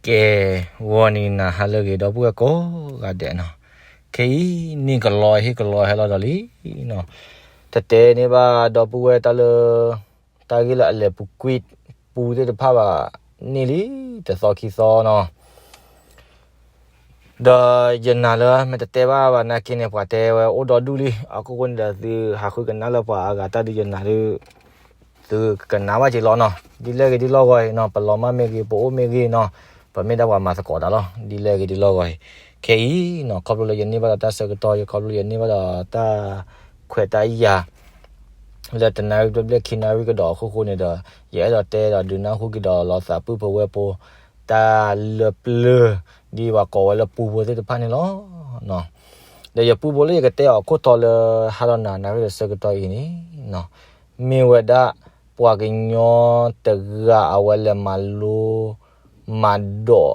ကဲ, ဂီၤနံၤနၤဟါလၢအဂ့ၤ ဒီပုၢ်ဝဲၢ်ကိးဂၤဒဲးနီၤ, ခဲအံၤန့ၣ်ကလီဟ့ၣ်ကလီဟဲလီၤဒီးလံနီၤ, တတဲန့ၢ်ဘၣ်ဒီပုၢ်ဝဲၢ်တၢ်လၢ တၢ်ဂ့ၢ်လၢအလဲၤပူၤကွံာ်ပူၤသ့ၣ်တဖၣ်ဘၣ်န့ၣ်လံ, တသီခံသီနီၤ. ဒီးယနာ်လၢ မ့ၢ်တတဲဘၣ်ဘၣ်နာ်က့န့ၣ် ပှၤတဲဝဲအိၣ်ဒီဒူၣ်လံ, အခိၣ်ဃိန့ၣ်ဒီး သုဟးဃုကနၣ်လၢပှၤအဂၤတၢ်ဒုးယနာ်ဒုး သုကနၣ်ဘၣ်က့ၤလီၤနီၤ, ဒ်လဲၣ်ဂ့ၤဒ်လီၢ်ဂီၤအံၤနီၤ, ပလီၤမၢ်မ့ၢ်ဂ့ၤ ပအိၣ်မ့ၢ်ဂ့ၤနီၤ, ပမ့ၢ်ဒၣ်ပှၤမၤသကိးတၢ်လီၤ, ဒ်လဲၣ်ဂ့ၤဒ်လီၢ်ဂီၤအံၤ, ခဲအံၤနီၤ ခီဖျိလၢယန့ၢ်ဘၣ်ဒီးတၢ်ဆၢကတီၢ် ယခီဖျိယန့ၢ်ဘၣ်ဒီးတၢ်ခွဲးတၢ်ယာ် လၢတနၣ်ရံၣ်ဘျဲၣ်ဘျဲၣ်ခံနၣ်ရံၣ်ကဒီးအခိၣ်ဃိန့ၣ်ဒီး ယအဲၣ်ဒိးတဲဒီးဒုးနၢ်ဟူက့ၤဒီးလီၤသးပုၢ်ဖိဝဲၢ်ဖိ တၢ်လၢပျၢၤ ဒ်ပှၤကိးဝဲလၢပူဖိသ့ၣ်တဖၣ်န့ၣ်လီၤ. ဒီးယပုၢ်ဖိလၢယကတဲအီၤအခိၣ်တီလၢ ဟါဒီးနၤနၣ်ရံၣ်ဒီးဆၢကတီၢ်အံၤန့ၣ် မ့ၢ်ဝဲဒၣ် ပှၤကညီတဂၤအဝဲလဲၤမၤလိမၤဒိး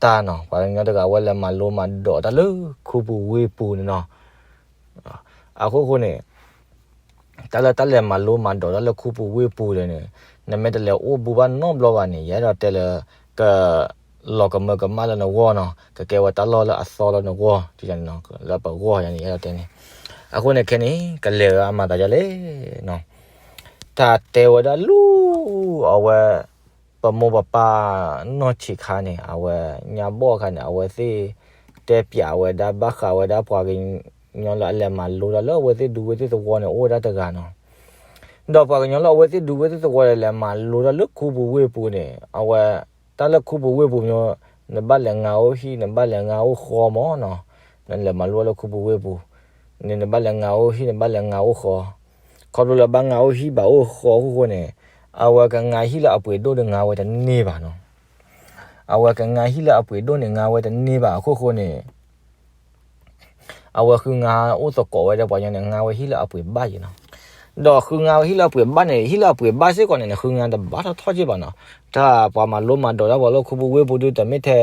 တၢ်နီၤ, ပှၤကညီတဂၤအဝဲလဲၤမၤလိမၤဒိးတၢ်လၢခူပူၤဝ့ၢ်ပူၤန့ၣ်နီၤ. အခိၣ်ဃိန့ၣ် တၢ်လၢတၢ်လဲၤမၤလိမၤဒိးတၢ်လၢခူပူၤဝ့ၢ်ပူၤဒီးန့ၣ် နမ့ၢ်တလဲၤအိၣ်ဘူးဘၣ်နီတဘျီဘၣ်န့ၣ် ယအဲၣ်ဒိးတဲလၢ က လီၤကမၢကမၣ်လၢနဂီၢ်နီၤ, ကကဲဝဲတၢ်လီၢ်လၢအသီလၢနဂီၢ် န့ၣ်နီၤ, လၢပဂီၢ်ယၤန့ၣ် ယအဲၣ်ဒိးတဲန့ၣ်. အဃိန့ၣ်ခဲန့ၣ် ကလဲၤဝဲအမၤသးဒ်လဲၣ်နီၤ, တၢ်တဲဝဲဒၣ်လူ အဝဲ ပမိၢ်ပပၢ်နီၢ်ဆံးခါန့ၣ် အဝဲညါဘီၣ်အခါန့ၣ် အဝဲသ့ၣ်တဲပၠးဝဲဒၣ်ဘၣ်ဃးဝဲဒၣ်ပှၤကညီလၢအလဲၤမၤလိတၢ်လၢအဝဲသ့ၣ်ဒူဝဲသ့ၣ်သဝီန့ၣ် အိၣ်ဝဲဒၣ်တဂၤနီၤ. ဒီးပှၤကညီလၢအဝဲသ့ၣ်ဒူဝဲသ့ၣ်သဝီန့ၣ် လဲၤမၤလိတၢ်လၢခူပူၤဝ့ၢ်ပူၤန့ၣ် အဝဲ တၢ်လၢခူပူၤဝ့ၢ်ပူၤမ့ၢ် နဘၣ်လဲၤငါအိၣ်ဟံၣ် နဘၣ်လဲၤငါအိၣ်ဃီမးနီၤ, နလဲၤမၤလိလၢခူပူၤဝ့ၢ်ပူၤန့ၣ် နဘၣ်လဲၤငါအိၣ်ဟံၣ် နဘၣ်လဲၤငါအိၣ်ဃီ, ခီဖျိလၢဘၣ်ငါအိၣ်ဟံၣ်ဘၣ်အိၣ်ဃီအခိၣ်ဃိန့ၣ် အဝဲကငါဟံၣ်လၢအပှ့ၤဒိၣ်ဒီးငါဝဲတန့ၢ်ဘၣ်နီၤ. အဝဲကငါဟံၣ်လၢအပှ့ၤဒိၣ်န့ၣ် ငါဝဲတန့ၢ်ဘၣ်အခိၣ်ဃိန့ၣ် အဝဲဃုငါအိၣ်သကိးဝဲဒီးပှၤကညီန့ၣ် ငါဝဲဟံၣ်လၢအပှ့ၤဘၣ်ယဲနီၤ. ဒီးဃုငါဝဲဟံၣ်လၢအပှ့ၤဘၣ်န့ၣ် ဟံၣ်လၢအပှ့ၤဘၣ်စ့ၢ်ကီးန့ၣ် နဃုငါတဘၣ်ထီၣ်ထီၣ်က့ဘၣ်နီၤ. တၢ်ပှၤမၤလိမၤဒိးတၢ်ပှၤလၢခူပူၤဝ့ၢ်ပူၤဒုး တမ့ၢ်ထဲ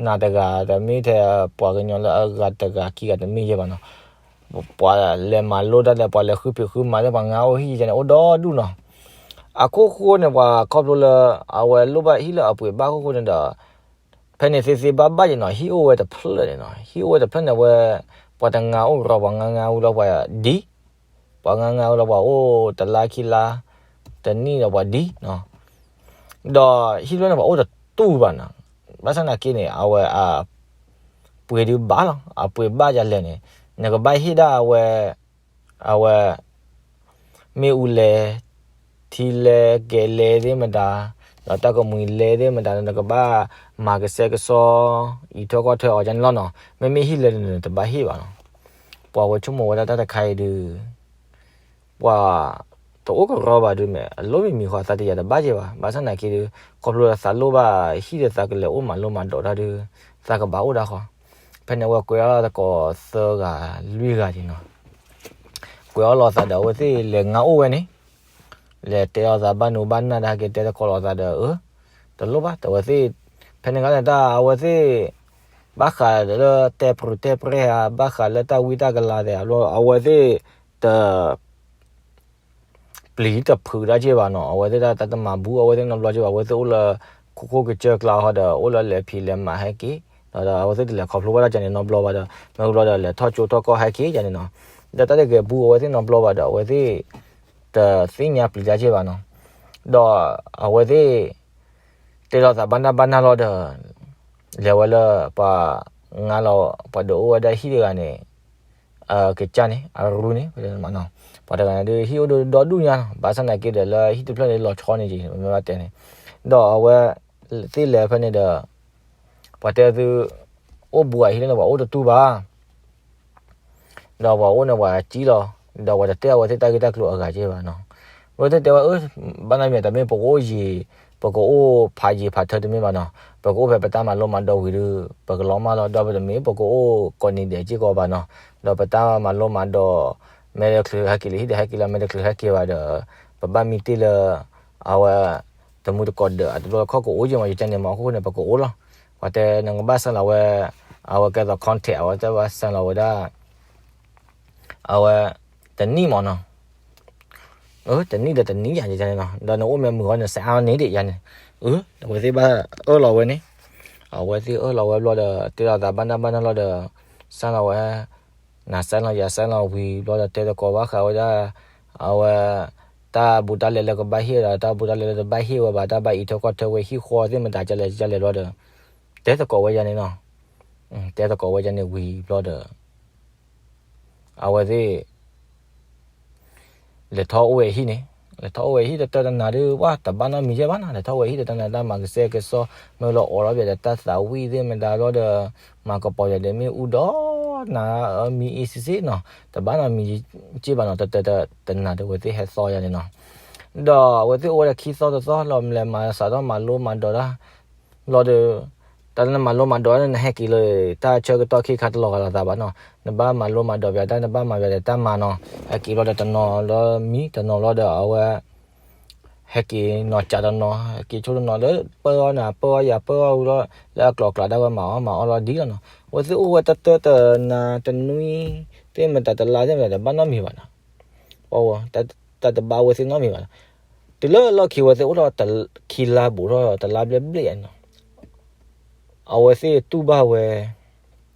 နၤတဂၤ တမ့ၢ်ထဲပှၤကညီလၢအဂၤတဂၤခံဂၤတမ့ၢ်ယဲဘၣ်နီၤ. ပှၤလဲၤမၤလိတၢ်ဒီး ပှၤလဲၤဃုဖံးဃုမၤလၢပှၤငါအိၣ်ဟံၣ်ယဲန့ၣ် အိၣ်ဒီဒူၣ်နီၤ. အခိၣ်ဃိန့ၣ် ပှၤခီဖျိလၢ အဝဲလိၣ်ဘၣ်ဟံၣ်လၢအပှ့ၤဘၣ်အခိၣ်ဃိန့ၣ်ဒီး ဖဲန့ၣ်သ့သ့ဘၣ်ဘၣ်ယဲနီၤ ဟံၣ်အိၣ်ဝဲတဖျၢၣ်န့ၣ်နီၤ, ဟံၣ်အိၣ်ဝဲတဖျၢၣ်န့ၣ်ဝဲ ပှၤတငါအိၣ်ရီ ပှၤငါငါအိၣ်လၢပှၤဒံ ပှၤငါငါအိၣ်လၢပှၤအိၣ်တလါခံလါ တနံၣ်ဒီးပှၤဒံနီၤ. ဒီးဟံၣ်ဖျၢၣ်န့ၣ် ပှၤအိၣ်တတူၢ်ဘၣ်နီၤ. ဘၣ်ဆၣ်နာ်က့န့ၣ် အဝဲအ ပှ့ၤဒုးဘၣ်လီၤ. အပှ့ၤဘၣ်ယၤလဲၣ်န့ၣ် နကဘၣ်ဟ့ၣ်ဒၣ်အဝဲ အဝဲ မ့ၣ်အူလဲ ထံလဲ ကဲလဲသ့ၣ်မတၤ ဒီးတၢ်ကမှံၤလဲသ့ၣ်မတၤ နကဘၣ်မၤကစဲကစီ အံးထွဲကွၢ်ထွဲအီၤဒ်န့ၣ်လီၤနီၤ. မ့မ့ၢ်ဟံၣ်လဲၣ်န့ၣ် နတဘၣ်ဟ့ၣ်ဘၣ်နီၤ. ပှၤဝဲဆိကမိၣ်ဝဲဒၣ်တၢ်တခါအံၤဒုး ပှၤတအိၣ်ကရီဘၣ်ဒုးမ့ၢ် အလိၣ်မံၤမံၤဃီ သးတယာ်တဘၣ်က့ၤဘၣ်. ဘၣ်ဆၣ်နာ်က့ဒုး ခီဖျိလၢသးလိၣ်ဘၣ်ဟံၣ်ဒီးသးကလဲၤအိၣ်မၤလိမၤဒိးတၢ်ဒုး သးကဘၣ်အိၣ်ဒၣ်ဃီ. ဖဲန့ၣ်အဝဲကွဲးအီၣ်သကိးသၢဂၤလွံၢ်ဂၤက့ၤနီၤ. ကွဲးအီၣ်လီၤသးဒီးအဝဲသ့ၣ်လဲၤငါအိၣ်ဝဲန့ၣ် လဲၤတဲအီၤသးဘၣ်နူဘၣ်နၢ်ဒီးဟဲက့ၤတဲသကိးလီၤသးဒီး အၢ တလိၣ်ဘၣ် တဝဲသ့ၣ် ဖဲန့ၣ်ခါန့ၣ်တၢ်အဝဲသ့ၣ် ဘၣ်ဃးလၢတဲပရူၤတဲပရဲၣ်ဧါ ဘၣ်ဃးလၢတၢ်ဝံတၢ်ကလၤသ့ၣ် အဝဲသ့ၣ်တ ပျံၤတဖုးတၢ်က့ၤဘၣ်နီၤ. အဝဲသ့ၣ်တၢ်တမၤဘူးအဝဲသ့ၣ်နီတဘျီက့ၤဘၣ်. အဝဲသ့ၣ်အိၣ်လၢခိခိၣ်ကစၢၢ်ကျါဟီဒီး အိၣ်လၢလဲၤဖံးလဲၤမၤဟဲက့ၤ ဒီးအဝဲသ့ၣ်တလဲၤခီဖျိဘၣ်တၢ်ကန့ၣ်နီတဘျီဘၣ်ဒီး မ့ၢ်ဘျီဒီးလဲၤထီၣ်ကၠိထီၣ်ကီၢ်ဟဲက့ၤယါန့ၣ်နီၤ. ဒီးတၢ်တဂဲၤဘူးအဝဲသ့ၣ်နီတဘျီဘၣ်ဒီး အဝဲသ့ၣ်တသ့ၣ်ညါပျံၤတၢ်က့ၤဘၣ်နီၤ. ဒီးအဝဲသ့ၣ် တဲလီၤသးဘၣ်နၢ်ဘၣ်နၢ်လီၤဒီး လဲၤဝဲလၢပှၤငါလီၤ ပှၤဒုးအိၣ်ဝဲဒၣ်ဟံၣ်တဂၤန့ၣ် အကစၢ်န့ၣ် အရူန့ၣ် ပှၤတဂၤန့ၣ်ဒုးဟံၣ်အိၣ်ဒိၣ်ဒီဒူၣ်ညါနီၤ. ဘၣ်ဆၣ်နာ်က့ဒီးလၢဟံၣ်တဖျၢၣ်န့ၣ်လီၤဆီန့ၣ်က့ၤ မ့ၢ်ဘၣ်တဲန့ၣ် ဒီးအဝဲသ့ၣ်လဲၤဖဲန့ၣ်ဒီး ပှၤတဲသု အိၣ်ဘူးအဟံၣ်လၢန့ၣ် ပှၤအိၣ်တတူၢ်ဘၣ် ဒီးပှၤအိၣ်န့ၣ်ပှၤစံၣ်လီၤ ဒီးပှၤတတဲအဝဲသ့ၣ်တၢ်ဂ့ၢ်တၢ်ကျိၤအဂၤက့ၤဘၣ်နီၤ. အဝဲသ့ၣ်တဲဝဲ အၢ ဘၣ်နာ်မ့ၢ်တမ့ၢ်ပကအိၣ်ယံၤ ပကအိၣ်ဖးယံၤဖးထၢတမ့ၢ်ဘၣ်နီၤ. ပကအိၣ်ဖဲပတၢ်မၤလိမၤဒိးဝံၤဒီး ပကလီၤမၢ်လီၤ. ဒီးပတမ့ၢ်ပကအိၣ်ကိးနံၤဒဲးစ့ၢ်ကီးဘၣ်နီၤ. ဒီးပတၢ်မၤလိမၤဒိး မ့ၢ်တချုးဟဲက့ၤလၢဟံၣ်ဒီးဟဲက့ၤလီၤ မ့ၢ်တချုးဟဲက့ၤဘၣ်ဒီး ပဘၣ်မံတ့ၢ်လၢ အဝဲ တမုၢ်တကိးဒၢး အတဘျီလၢခီၣ်ကအိၣ်က့ၤမး ယကန့ၣ်မး အခိၣ်ဃိန့ၣ် ပကအိၣ်လီၤ. ပှၤတဲနကဘၣ်စဲလီၤဝဲ အဝဲကဲသိး contact အဝဲတဲဘၣ်စဲလီၤဝဲဒၣ် အဝဲ တနံၣ်မးနီၤ. တနံၣ်ဒီးတနံၣ်ယါန့ၣ်နီၤ. ဒီးနအိၣ်မ့ၢ်မုာ်ဃီန့ၣ် စဲအါန့ၢ်ဒံးယါန့ၣ်. အဝဲသ့ၣ်ဘၣ်အၢၣ်လီၤဝဲန့ၣ်, အဝဲသ့ၣ်အၢၣ်လီၤဝဲဘျီဒီး တဲလီၤသးဘၣ်နၢ်ဘၣ်နၢ်လီၤဒီး စၢ်လီၤဝဲ, နၤစၢ်လီၤယၤစၢ်လီၤဝံၤဘျီဒီး တဲသကိးဘၣ်ဃးဝဲဒၣ် အဝဲ တၢ်ဘူးတၢ်လဲလၢကဘၣ်ဟ့ၣ်ဒီး တၢ်ဘူးတၢ်လဲလၢတဘၣ်ဟ့ၣ်ဝဲဘၣ် တၢ်ဘၣ်အံးထွဲကွၢ်ထွဲဝဲဟံၣ်ဃီသ့ၣ်မတၤကလဲၣ်ကလဲၣ်ဘျီဒီး တဲသကိးဝဲယၤန့ၣ်နီၤ, တဲသကိးဝဲယၤန့ၣ်ဝံၤဘျီဒီး အဝဲသ့ၣ် လဲၤထီၣ်အိၣ်ဝဲဟံၣ်န့ၣ်, လဲၤထီၣ်အိၣ်ဝဲဟံၣ်တတၢတနၤဒုး ပှၢ်တဘၣ်နီတမံၤယဲၢ်ဘၣ်နီၤ, လဲၤထီၣ်အိၣ်ဝဲဟံၣ်တတၢနၤ တၢ်မၤကစဲကစီ မ့ၢ်လီၤအိးထီၣ်ပၠးဒီးတၢ်သးဝံၣ်သ့ၣ်မတၤဘျီဒီး မၤကပီၤယၤဒီးမ့ၣ်အူဒီးနၤ မံအံၤစ့စ့နီၤ, တဘၣ်နီတမံၤက့ဘၣ်နီၤ, တတၢတနၤဒီး အဝဲသ့ၣ်ဟဲသီယၤန့ၣ်နီၤ, ဒီးအဝဲသ့ၣ်အိၣ်ဝဲဒီးခံသီတသီလီၤ လဲၤမၤစးထီၣ်မၤလိမၤဒိးတၢ် လီၤဒီး တၢ်လၢနမၤလိမၤဒိးန့ၣ် နဟဲက့ၤလၢ တၢ်ဆၢကတီၢ်ခ့ခါတလီၤဂာ်လိာ်သးဘၣ်နီၤ, နဘၣ်မၤလိမၤဒိးပၠးတၢ် နဘၣ်မၤပၠးဒီးတၢ်မၤနီၤ, ဟဲက့ၤလီၤဒီးတနီၤလီၤမံ တနီၤလီၤဒီးအဝဲ ဟဲက့ၤနီၤကးတနီၤ ဟဲက့ၤဆိတနီၤလၢပၢအီၣ်နၤ ပၢအီၣ်ယၤ ပၢအီၣ်ဝံၤလီၤ လၢအကျိၤအကျဲဒၣ်ဝဲမၤအီၣ်မၤအီၣ်လီၤဒ်လီၤနီၤ, အဝဲသ့ၣ်အိၣ်ဝဲတၢတၢတနၤတနွံ သ့ၣ်မတၤတလါသ့ၣ်မတၤတဘၣ်နီတမံၤဘၣ်နီၤ, တၢ်တဘၣ်အဝဲသ့ၣ်နီတမံၤဘၣ်နီၤ, တုၤလၢလီၢ်ခံအဝဲသ့ၣ်အိၣ်ထီၣ်ခံလါဘူးထီၣ်တလါဘျဲၣ်ဘျဲၣ်ယါန့ၣ်နီၤ, အဝဲသ့ၣ်တူၢ်ဘၣ်ဝဲ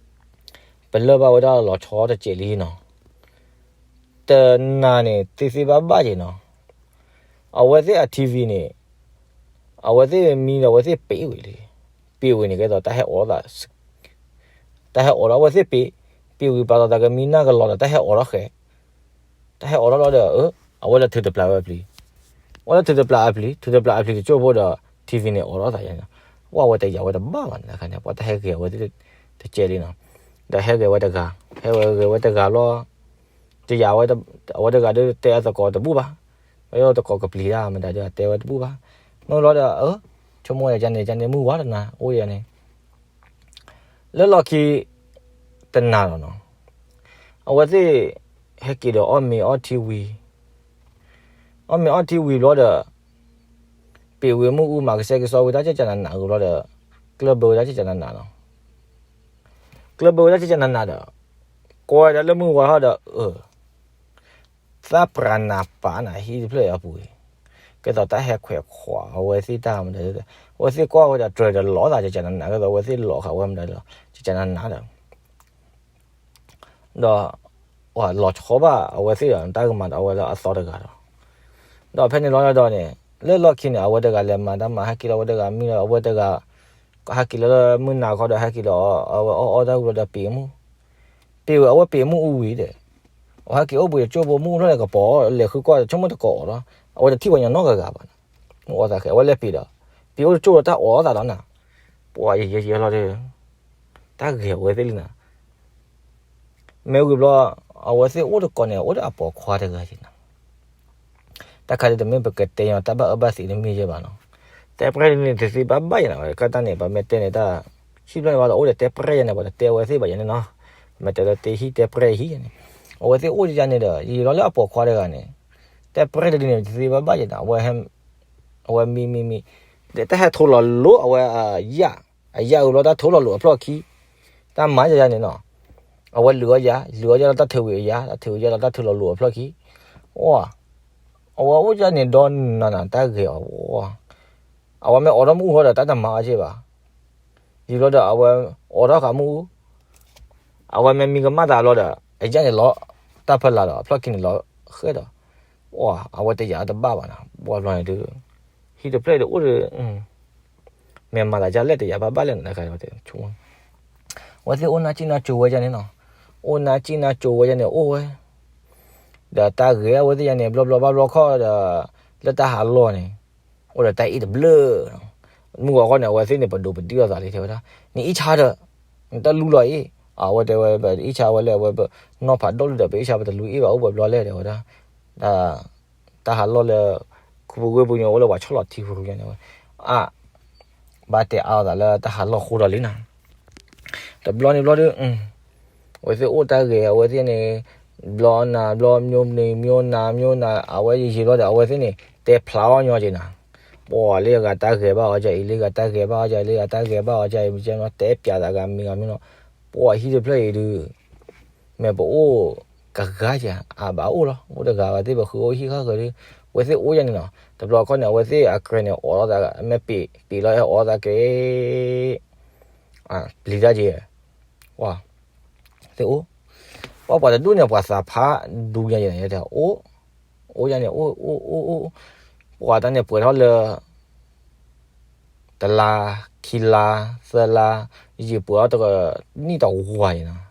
ပလၢၢ်ဘၣ်ဝဲဒၣ်လီၤဆီတစဲးလံနီၤ, တနၤန့ၣ် သ့သ့ဘၣ်ဘၣ်က့ၤနီၤ, အဝဲသ့ၣ်အ ထံဝံၤ န့ၣ် အဝဲသ့ၣ်မံဒီးအဝဲသ့ၣ်ပ့ၤဝံၤလံ, ပ့ၤဝံၤန့ၣ်ကဲသိးတၢ်ဟဲအိးထီၣ်သး တၢ်ဟဲအိးထီၣ်အဝဲသ့ၣ်ပ့ၤ, ပ့ၤဝံၤပာ်လီၤသးကမံနၢ်ကလီၤဒီးတၢ်ဟဲအိးထီၣ်ဃဲ, တၢ်ဟဲအိးထီၣ်လီၤဒီး အဝဲလၢထုးတပျၢ်ဝဲအပျံၤ, အဝဲလၢထုးတပျၢ်အပျံၤ ထုးတပျၢ်အပျံၤတကၠိၢ်ဖိဒီး ထံဝံၤ န့ၣ်အိးထီၣ်သးယါန့ၣ်, ပှၢ်ဝဲတယာ်ဝဲတဘၣ်ဘၣ်န့ၣ်တခါန့ၣ် ပှၢ်တၢ်ဟဲဂဲၤအဝဲတစဲးလံနီၤ, ဒီးဟဲဂဲၤဝဲတဂၤ, ဟဲဂဲၤဝဲတဂၤလီၤ, တယာ်ဝဲ, အဝဲတဂၤဒီးတဲအသကိးတဘူၣ်ဘၣ်, ဝဲတကိးကပျံၤတၢ်မတၤဒီးတဲဝဲတဘူၣ်ဘၣ်, မ့ၢ်လီၤဒီး ဆိကမိၣ်ယၤန့ၣ် ယန့ၣ်မုၢ်ဝါတနၤအိၣ်ယၤန့ၣ် လၢလီၢ်ခံ တနၤလီၤနီၤ, အဝဲသ့ၣ် ဟဲက့ၤဒီးအီၣ်မ့ၤအီထံဝံၤ, အီၣ်မ့ၤအီထံဝံၤဘျီဒီး ပ့ၤဝံၤမ့ၣ်အူမၤကစဲကစီဝံၤတၢ်ကကနးနးအဂီၢ်ဘျီဒီး ကျၢၢ်ဘၢဝဲတၢ်ကကနးနးနီၤ, ကျၢၢ်ဘၢဝဲတၢ်ကကနးနးဒီး ကွၢ်ဝဲဒၣ်လၢမုၢ်ဝါထီၣ်ဒီး အၢ သၣ်ပြးနးပာ်နၤဟံၣ်တဖျၢၣ်အပူၤအံၤ, ကဲသိးတၢ်ဟဲခွဲးခွးအဝဲသ့ၣ်တၢ်မတၤ, အဝဲသ့ၣ်ကွၢ်ဝဲဒီးတြဲၤဒီးလီၤသးကကနးနး ကဲသိးအဝဲသ့ၣ်လီၤဃာ်ဝဲမတၤဒီး ကကနးနးဒီး ဒီး လီၤဆီဘၣ်အဝဲသ့ၣ်ဒီး တၢ်ကမၤဒီးအဝဲလၢအသီတဂၤဒီး ဒီးဖဲန့ၣ်လီၤဒီးန့ၣ် လၢလီၢ်ခံန့ၣ် အဝဲတဂၤလဲၤမၤတၢ်မၤ ဟဲက့ၤလီၤ အဝဲတဂၤမံဒီး အဝဲတဂၤ ဟဲက့ၤလီၤလၢမုၢ်နၤခီဒီး ဟဲက့ၤလီၤအဝဲအီၣ်အီၣ်တၢ်ဝံၤလီၤဒီးပ့ၤမူၣ်, ပ့ၤဝဲအဝဲပ့ၤမူၣ်အူဝံၤဒီး အဝဲဟဲက့ၤအိၣ်ဘှံးတကၠိၢ်ဖိ မူၣ်အိၣ်ဖျဲၣ်န့ၣ် ကပီၤလဲၤဃုကွၢ် ဆိကမိၣ်တကိးအီၤလီၤ, အဝဲတထံၣ်ပှၤညီနီတဂၤဘၣ်နီၤ, မူၣ်အီၣ်သးဃဲ အဝဲလဲၤပ့ၤဒီး ပ့ၤအိၣ်တကၠိၢ်ဒီးတၢ်အီၣ်သးလီၤနၤ, ပှၤယဲယဲလီၤဒီး တၢ်ဂဲၤအဝဲသ့ၣ်လံနၤ မ့ၢ်ဝံၤဘျီ အဝဲသ့ၣ်အိၣ်တကိးန့ၣ် အိၣ်ဒီးအပိာ်ခွါတဂၤက့ၤနီၤ, တၢ်ခါဒ်တမ့ၢ်ပကတဲညီတၢ်ဘၣ်အၢဘၣ်သီတမ့ၢ်ယဲၢ်ဘၣ်နီၤ, တဲပြဲၢ်ဒ်န့ၣ် တသ့ဘၣ်ဘၣ်ယဲၢ်နီၤ, ကတၢ်န့ၣ် ပမ့ၢ်တဲန့ၣ်တၢ် ဟံၣ်ဖျၢၣ်န့ၣ်ဘၣ်ဒီး အိၣ်ဒီးတဲပြဲၢ်ယဲၢ်န့ၣ် ပတတဲအဝဲသ့ၣ်ဘၣ်ယဲၢ်န့ၣ်နီၤ, ပမ့ၢ်တဲလၢတဲဟံၣ်တဲပြဲၢ်ဟံၣ်ယဲၢ်န့ၣ်, အဝဲသ့ၣ်အိၣ်ဒ်ယဲၢ်န့ၣ်ဒီး ယံာ်လီၤလၢအပိာ်ခွါတဂၤန့ၣ်, တဲပြဲၢ်ဒ်န့ၣ် တသ့ဘၣ်ဘၣ်ယဲၢ်နီၤ, အဝဲမံမံမံ တၢ်ဟဲထိလီၤလိၤအဝဲအယၣ်, အယၣ်ဝံၤဘျီတၢ်ထိလီၤလိၤအဖျီၣ်ခံ, တၢ်မၤယၤယၤန့ၣ်နီၤ, အဝဲလုၢ်အီၣ်ယၤ, လုၢ်အီၣ်ယၤလီၤတၢ်ထုးဝံၤအယၤ, တၢ်ထုးဝံၤယၤလီၤတၢ်ထိလီၤလိၤအဖျီၣ်ခံ, အဝဲအိၣ်ယၤန့ၣ်ဒီးနၤနၤတၢ်ဂဲၤအီၤ, အဝဲမ့ၢ်အိးထီၣ်မ့ၣ်အူဃီဒီးတၢ်တမၤအီၤက့ဘၣ်, ယံာ်ဘျီဒီးအဝဲအိးထီၣ်ဃာ်မ့ၣ်အူ, အဝဲမ့ၢ်မံကမၣ်တၢ်ဘျီဒီး အယၣ်န့ၣ်လီၤတၢ်ဖီလာ်ဒီး အဖျီၣ်ခံန့ၣ်လီၤဃဲဒီး, အဝဲတယာ်တဘၣ်ဘၣ်နီၤ, ဘၣ်ဘျီန့ၣ်ဒုး ဟံၣ်တဖျၢၣ်ဒီးအိၣ်ဒီး မ့ၢ်မၤသးဒ်လဲၣ်တယာ်ဘၣ်ဘၣ်လဲၣ်န့ၣ်, အဝဲသ့ၣ်အိၣ်နါစံၣ်နါစိၤဝဲဒ်န့ၣ်နီၤ, အိၣ်နါစံၣ်နါစိၤဝဲဒ်န့ၣ်အိၣ်ဝဲ, ဒီးတၢ်ဂဲၤအဝဲသ့ၣ်ယါန့ၣ် ဘျီဘျီဘၣ်ဘျီခီဒီး လၢတၢ်ဟးလီၢ်န့ၣ် အိၣ်ဒီးတၢ်အ့ၣ်တဘျၢၣ်, မုၢ်ဂီၤခီန့ၣ် အဝဲသ့ၣ်န့ၣ် ပဒိးပဒံၣ်လိာ်သးလံ တဲဝဲဒၣ်, နအ့ၣ်ဆါဒီး နတၢ်လူလီၤအ့ၣ်, အဝဲတဲဝဲ ပအ့ၣ်ဆါဝဲလၢအဝဲ ပနီၢ်ဖးဒိၣ်လံဒီး ပအ့ၣ်ဆါပတလူအ့ၣ်ဘၣ် အိၣ်ပှဲၤဘျီလဲၣ် တဲဝဲဒၣ်, တၢ်ဟးလီၢ်လၢ ခူပူၤဝ့ၢ်ပူၤညိ အိၣ်လၢပှၤဆီၣ်လီၤထံဃုညါန့ၣ်ဝဲ, အါ ဘၣ်တဲအါလိာ်သးလၢတၢ်ဟးလီၢ်ဃိဒီးလံနီၤ, တဘျီန့ၣ်ဘျီဒီး အဝဲသ့ၣ်အိၣ်တၢ်ဂဲၤ အဝဲသ့ၣ်န့ၣ် ဘျီနၤဘျီ မျိုးနၤ မျိုးနၤ အဝဲယံာ်ယံာ်ဘျီဒီး အဝဲသ့ၣ်န့ၣ် တဲဖျါအီၣ်ညီက့ၤနၤ, ပှၤလၢဂၤတၢ်ဂဲၤဘၣ်အီၤကၢ်အံၤ လၢဂၤတၢ်ဂဲၤဘၣ်အီၤကၢ်အံၤ လၢဂၤတၢ်ဂဲၤဘၣ်အီၤကၢ်အံၤ မ့ၢ်တဲပျးသးဂၤမံၤဂၤမံၤနီၤ, ပှၤဟံၣ်တဖျၢၣ်အံၤဒုး မ့ၢ်ပအိၣ်ကဂၤက့ၤ အဘၣ်အိၣ်လီၤ အိၣ်တဂၤဘၣ်သ့ၣ် ပဃုအိၣ်ဟံၣ်ဃၣ်ဃၢၤဒီး အဝဲသ့ၣ်အိၣ်ယါန့ၣ်နီၤ, တဘျီခီန့ၣ် အဝဲသ့ၣ်အကြဲးန့ၣ်အိးထီၣ်သး အမဲာ်ပ့ၤ ပ့ၤလီၤ ဟဲအိးထီၣ်သးက့ၤ ပျံၤတၢ်က့ၤ ပှၤသ့ၣ်အိၣ်, ပှၤပှၤတဒူၣ်န့ၣ် ပှၤသးဖးဒူညါယဲန့ၣ် အိၣ်, အိၣ်ယါန့ၣ် အိၣ်အိၣ်အိၣ်အိၣ်, ပှၤတၢ်န့ၣ်ပှဲၤထီၣ်လၢ တလါ, ခံလါ, သၢလါ, ယံာ်ပှဲၤထီၣ်တကနံၣ်တဝၤယဲနီၤ.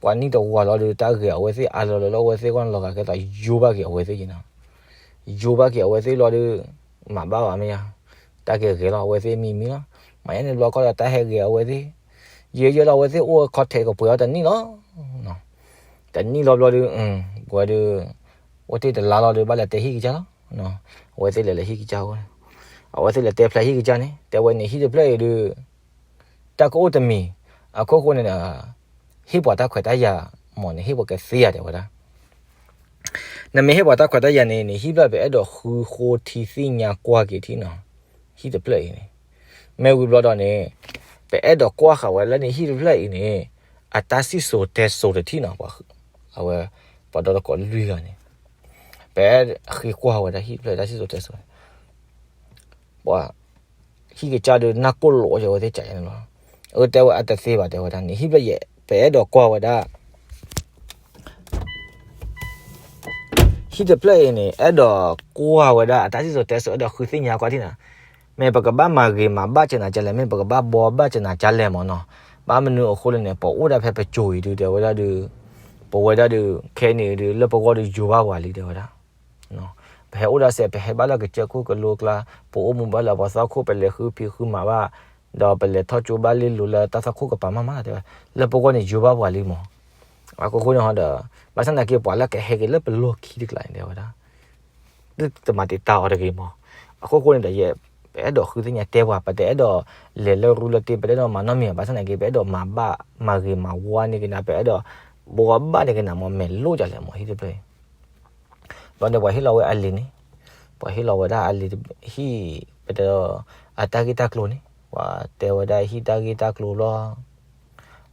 ပှၤနံၣ်တဝၤလီၤဒီး တၢ်ဂဲၤအဝဲသ့ၣ်အါလီၤလၢ လၢအဝဲသ့ၣ်ဂီၢ်န့ၣ် လီၤဂာ်ကဲသိးယိဘၣ်က့ၤအဝဲသ့ၣ်ယဲနီၤ. ယိဘၣ်က့ၤအဝဲသ့ၣ်လီၤဒီး မၤဘၣ်ဘၣ်မ့ၢ်ယါ, တၢ်ကဲဂဲၤလီၤအဝဲသ့ၣ်မံမံလီၤ. မၤယါန့ၣ်ဘျီခီဒီး တၢ်ဟဲဂဲၤအဝဲသ့ၣ်, ယဲယဲလီၤအဝဲသ့ၣ်အိၣ်ခီထဲကပှဲၤထီၣ်တနံၣ်လီၤ. တနံၣ်လီၤဘျီဒီး ပဝဲဒီး အိၣ်တ့ၢ်တလါလီၤဒီး ဘၣ်လဲၤတဲဟံၣ်ကစၢ်လီၤ. အဝဲသ့ၣ်လဲၤလၢဟံၣ်ကစၢ်အဃိန့ၣ်, အဝဲသ့ၣ်လဲၤတဲဖျါဟံၣ်ကစၢ်န့ၣ် တဲဝဲန့ၣ် ဟံၣ်တဖျၢၣ်အံၤဒီး တၢ်ကအိၣ်တမံၤ, အခိၣ်ဃိန့ၣ်ဒီး ဟ့ၣ်ပှၤတၢ်ခွဲးတၢ်ယာ်မ့ၢ်န့ၣ် ဟ့ၣ်ပှၤကသ့ဧါ တဲဝဲဒၣ်. နမ့ၢ်ဟ့ၣ်ပှၤတၢ်ခွဲးတၢ်ယာ်န့ၣ်န့ၣ် ဟံၣ်ဖျၢၣ်ပအဲၣ်ဒိးဃုဃိထံသ့ၣ်ညါကွၢ်က့ၤထံနီၤ, ဟံၣ်တဖျၢၣ်အံၤန့ၣ်, မ့ၢ်ဝံၤဘျီဒီးန့ၣ် ပအဲၣ်ဒိးကွၢ်ဃာ်ဝဲလၢန့ၣ် ဟံၣ်တဖျၢၣ်အံၤန့ၣ် အတၢ်စံၣ်စိၤတဲစိၤတထံၣ်နီၤ, ပှၤ အဝဲ ပှၤဒီတကိးလွံၢ်ဂၤန့ၣ် ပအဲၣ်ဃ့ကွၢ်ဝဲဒၣ်ဟံၣ်တဖျၢၣ်တၢ်စံၣ်စိၤတဲစိၤန့ၣ်, ပှၤ ဟံၣ်ကစၢ်ဒီးနၢ်ကိၢ်လိာ်အီၤဝဲသ့ၣ်ကန့ၣ်လီၤ. အတဲဝဲအတသ့ဘၣ် တဲဝဲဒၣ်န့ၣ် ဟံၣ်ဖျၢၣ်ယဲ ပအဲၣ်ဒိးကွၢ်ဝဲဒၣ် ဟံၣ်တဖျၢၣ်အံၤန့ၣ် အဲၣ်ဒိးကွၢ်ဝဲဒၣ် အတၢ်စံၣ်စိၤတဲစိၤ အဲၣ်ဒိးဃုသ့ၣ်ညါကွၢ်ထံနီၤ, မ့ၢ်ပကဘၣ်မၤဂ့ၤမၤဘၣ်ကနၤကလဲၣ်, မ့ၢ်ပကဘၣ်ဘှီဘၣ်ကနၤကလဲၣ်မ့ၢ်နီၤ. ဘၣ်မနုၤအဃိလဲၣ်န့ၣ် ပအိၣ်ဒၣ်ဖဲပစိၤအံၤဒုး တဲဝဲဒၣ်ဒီး ပဝဲဒၣ်ဒီး ခဲအံၤန့ၣ်ဒုး လၢပဂီၢ်ဒီးယိၤဘၣ်ပှၤလံ တဲဝဲဒၣ် ပဟဲအိၣ်ဒၣ်စဲး ပဟဲဘၣ်လၢကစၢၢ်ခိၣ်ကလိကျါ, ပအိၣ်မူဘၣ်လၢပှၤသီခိၣ် ပလဲၤဃုဖံးဃုမၤဘၣ်, ဒီးပလဲၤထီၣ်ကၠိဘၣ်လ့လိၤလၢတၢ်သီခိၣ်ကပၤမးမး တဲဝဲ, လၢပဂီၢ်န့ၣ်ယိၤဘၣ်ပှၤလံမ့ၢ်. အခိၣ်ဃိန့ၣ်ဟီဒီး ဘၣ်ဆၣ်သနာ်က့ ပှၤလၢကဟဲက့ၤလၢပလီၢ်ခံတကျါန့ၣ် တဲဝဲဒၣ် တမၤတံာ်တာ်အီၤတဂ့ၤမ့ၢ်. အခိၣ်ဃိန့ၣ်ဒီး ယဲ ပအဲၣ်ဒိးဃုသ့ၣ်ညါတဲပှၤ, ပတအဲၣ်ဒိးလဲၤလၢရူလၢတ့, ပတအဲၣ်ဒိးမၤနီတမံၤဘၣ်. ဘၣ်ဆၣ်သနာ်က့ ပအဲၣ်ဒိးမၤဘၣ်မၤဂ့ၤမၤဝါန့ၢ်က့ၤနၤ, ပအဲၣ်ဒိးဘှီဘၣ်န့ၢ်က့ၤနၤမ့ၢ် မဲာ်လိၣ်ဒ်လဲၣ်မ့ၢ် ဟံၣ်တဖျၢၣ်အံၤ. ဘျီန့ၣ် ပှၤဟ့ၣ်လီၤဝဲအလံၤန့ၣ်, ပှၤဟ့ၣ်လီၤဝဲဒၣ်အလံၤ ဟံၣ် ပတဲ အတၢ်ဂ့ၢ်တၢ်ကျိၤန့ၣ် ပှၤတဲဝဲဒၣ်ဟံၣ်တၢ်ဂ့ၢ်တၢ်ကျိၤဘျီ, ဝံ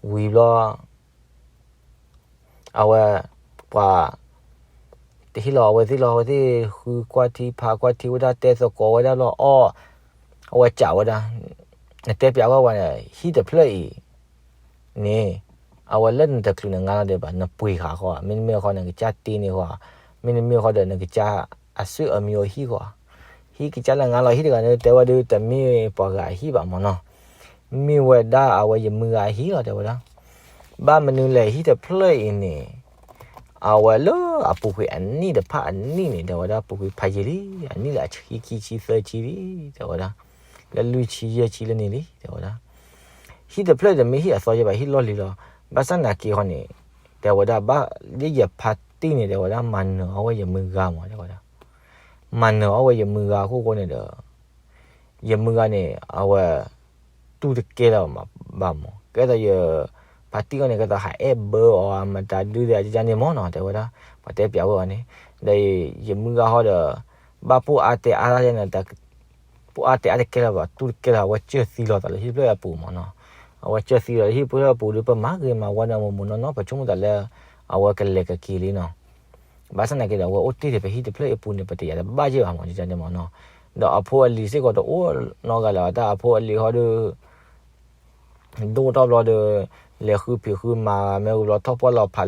ၤဘျီ အဝဲ ပှၤ တဟ့ၣ်လီၤအဝဲသ့ၣ်လီၤ, အဝဲသ့ၣ်ဃုကွၢ်ထံဖးကွၢ်ထံဝဲဒၣ် တဲသကိးဝဲဒၣ်လီၤအီၣ်, အဝဲစံးဝဲဒၣ်, နတဲပျးဝဲဝဲန့ၣ် ဟံၣ်တဖျၢၣ်အံၤန့ၣ် အဝဲလၢနတချုးနငါလီၤဒံးဘၣ် နပှ့ၤဃာ်ဃီ, မ့တမ့ၢ်ဃီနကစၢ်တ့န့ၢ်ဃီ, မ့တမ့ၢ်ဃီဒီးနကစၢ်အဆွေအမျိုးဟံၣ်ဃီ, ဟံၣ်ကစၢ်လၢနငါလီၤဟံၣ်တဂၤန့ၣ် တဲဝဲဒၣ်တမ့ၢ်ပှၤဂၤအဟံၣ်ဘၣ်မ့ၢ်နီၤ. မ့ၢ်ဝဲဒၣ်အဝဲယမုၢ်ဂၤအဟံၣ်လီၤ တဲဝဲဒၣ်. ဘၣ်မနုၤလဲၣ် ဟံၣ်တဖျၢၣ်အံၤန့ၣ် အဝဲလၢအပူၤကွံာ်အနံၣ်တဖၣ်အနံၣ်န့ၣ် တဲဝဲဒၣ် ပူၤကွံာ်ဖးယံာ်လံ, အနံၣ်လၢအဆံခံဆံသၢဆံလံ တဲဝဲဒၣ်, လၢလွံၢ်ဆံယဲၢ်ဆံလၢန့ၣ်လံ တဲဝဲဒၣ်. ဟံၣ်တဖျၢၣ်တမ့ၢ်ဟံၣ်အသီယဲဘၣ် ဟံၣ်လီၢ်လံၤလီၤ. ဘၣ်ဆၣ်သနာ်က့ဃီန့ၣ် တဲဝဲဒၣ် ဘၣ်လၢယဖါတံၢ်န့ၣ် တဲဝဲဒၣ် မၤနၢၤအီၣ်ဝဲယမုၢ်ဂၤမ့ၢ် တဲဝဲဒၣ်, မၤနၢၤအီၣ်ဝဲယမုၢ်ဂၤအခိၣ်ဃိန့ၣ်ဒီး ယမုၢ်ဂၤန့ၣ် အဝဲ တူၢ်တကဲလၢၤဘၣ်မ့ၢ်, ကဲသိးယဖါတံၢ်အီၤန့ၣ် ကဲသိးဟးအဲၣ်ဘၢအီၤ မတၤဒုးဒဲး ကန့ၣ်မ့ၢ်နီၤ တဲဝဲဒၣ်, ပှၤတဲပျးဝဲအီၤန့ၣ်, ဒီးယမုၢ်ဂၤဃီဒီး ဘၣ်ပိၢ်အါတဲအါန့ၣ် ပိၢ်အါတဲအါတကဲလၢၤဘၣ် တူၢ်တကဲလၢၤ အဝဲစၢၢ်သံလီၤသးလၢဟံၣ်ဖျၢၣ်အပူၤမ့ၢ်နီၤ, အဝဲစၢၢ်သံလီၤလၢဟံၣ်ဖျၢၣ်အပူၤဒီး ပမၤဂ့ၤမၤဝါန့ၣ် မ့ၢ်မ့ၢ်နီၢ်နီၢ် ပဆိကမိၣ်သးလၢ အဝဲကလဲၤကက့ၤလံနီၤ. ဘၣ်ဆၣ်သနာ်က့ဒီး အဝဲအိၣ်တ့ၢ်ဒီးပဟံၣ်တဖျၢၣ်အပူၤန့ၣ် ပတယာ်တဘၣ်က့ၤဘၣ်မ့ၢ် ကန့ၣ်မ့ၢ်နီၤ, ဒီးအဖိအလံၤစ့ၢ်ကီးတအိၣ်နီတဂၤလၢၤဘၣ် တၢ်အဖိအလံၤဃီဒီး ဒိၣ်ထီၣ်ဘျီဒီး လဲၤဃုဖံးဃုမၤ မ့ၢ်ဝံၤဘျီထီၣ်ပှၢ်လီ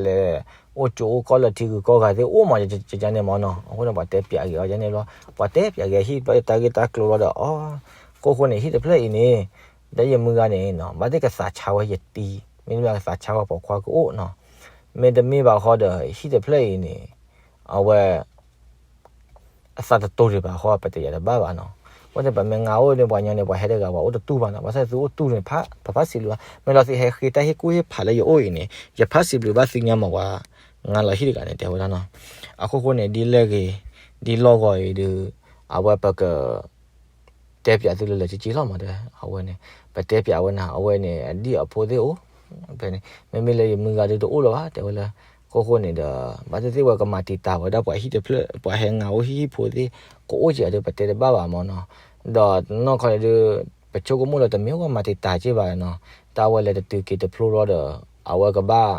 ၤဖးလဲၣ်, အိၣ်ကၠိအိၣ်ကီၢ်လၢထံဂုၤကီၢ်ဂၤသ့ၣ်အိၣ်မး ကန့ၣ်မ့ၢ်နီၤ, အဃိန့ၣ် ပှၤတဲပျးက့ၤအီၤကန့ၣ်ဘျီ ပှၤတဲပျးက့ၤဟံၣ်တဖျၢၣ်တၢ်ဂ့ၢ်တၢ်ကျိၤဘျီဒီး အခိၣ်ဃိန့ၣ် ဟံၣ်တဖျၢၣ်အံၤန့ၣ် ဒီးယမုၢ်ဂၤန့ၣ် ဘၣ်သ့ၣ်ကသးဆါဝဲယတံၤ မ့တမ့ၢ်ကသးဆါဝဲပိာ်ခွါကအိၣ်နီၤ, မ့တမ့ၢ်ဘၣ်ဃီဒီး ဟံၣ်တဖျၢၣ်အံၤန့ၣ် အဝဲ အသးတတိၤဒံးဘၣ်ဃီ ပတယာ်တဘၣ်ဘၣ်နီၤ. အဃိန့ၣ် ပမ့ၢ်ငါအိၣ်န့ၣ် ပှၤညီန့ၣ် ပှၤဟဲတဂၤ ပှၤအိၣ်တတူၢ်ဘၣ်နီၤ. ဘၣ်ဆၣ်သုအိၣ်တူၢ်န့ၣ် ပဖးစံးဘျုးဘၣ်. မ့ၢ်လီၤသုဟဲဃ့တၢ်ဟ့ၣ်ကူၣ်ဟ့ၣ်ဖးလၢယအိၣ်အံၤန့ၣ် ယဖးစံးဘျုးဘၣ်သုညါမး ပှၤငါလီၤဟံၣ်တဂၤန့ၣ် တဲဝဲဒၣ်နီၤ. အခိၣ်ဃိန့ၣ် ဒ်လဲၣ်ဂ့ၤ ဒ်လီၢ်ဂီၤအံၤဒီး အဝဲပက တဲပျးသုလၢလၢာ်ကက့လီၤမး တဲဝဲ အဝဲန့ၣ် ပတဲပျးဝဲနၤ အဝဲန့ၣ် အဒံၣ်အဖိသ့ၣ်အိၣ် ဖဲန့ၣ် မ့မ့ၢ်လၢယမုၢ်ဂၤဒုးတအိၣ်လၢၤဘၣ် တဲဝဲလၢ အခိၣ်ဃိန့ၣ်ဒီး ဘၣ်သ့ၣ်သ့ၣ်ဝဲကမၤတံာ်တာ်ဝဲဒၣ်ပှၤဟံၣ်တဖျၢၣ် ပှၤဟဲငါအိၣ်ဟံၣ်ဖိသ့ၣ် ကအိၣ်က့ၤဒီး ပတဲတဘၣ်ဘၣ်မးနီၤ. ဒီးနီၢ်ခီန့ၣ်ဒုး ပဆိကမိၣ်လၢတမ့ၢ်ဝဲမၤတံာ်တာ်က့ၤဘၣ်နီၤ. တၢ်ဝဲလဲၤတတုၤက့ၤတဖျိလီၤဒီး အဝဲကဘၣ်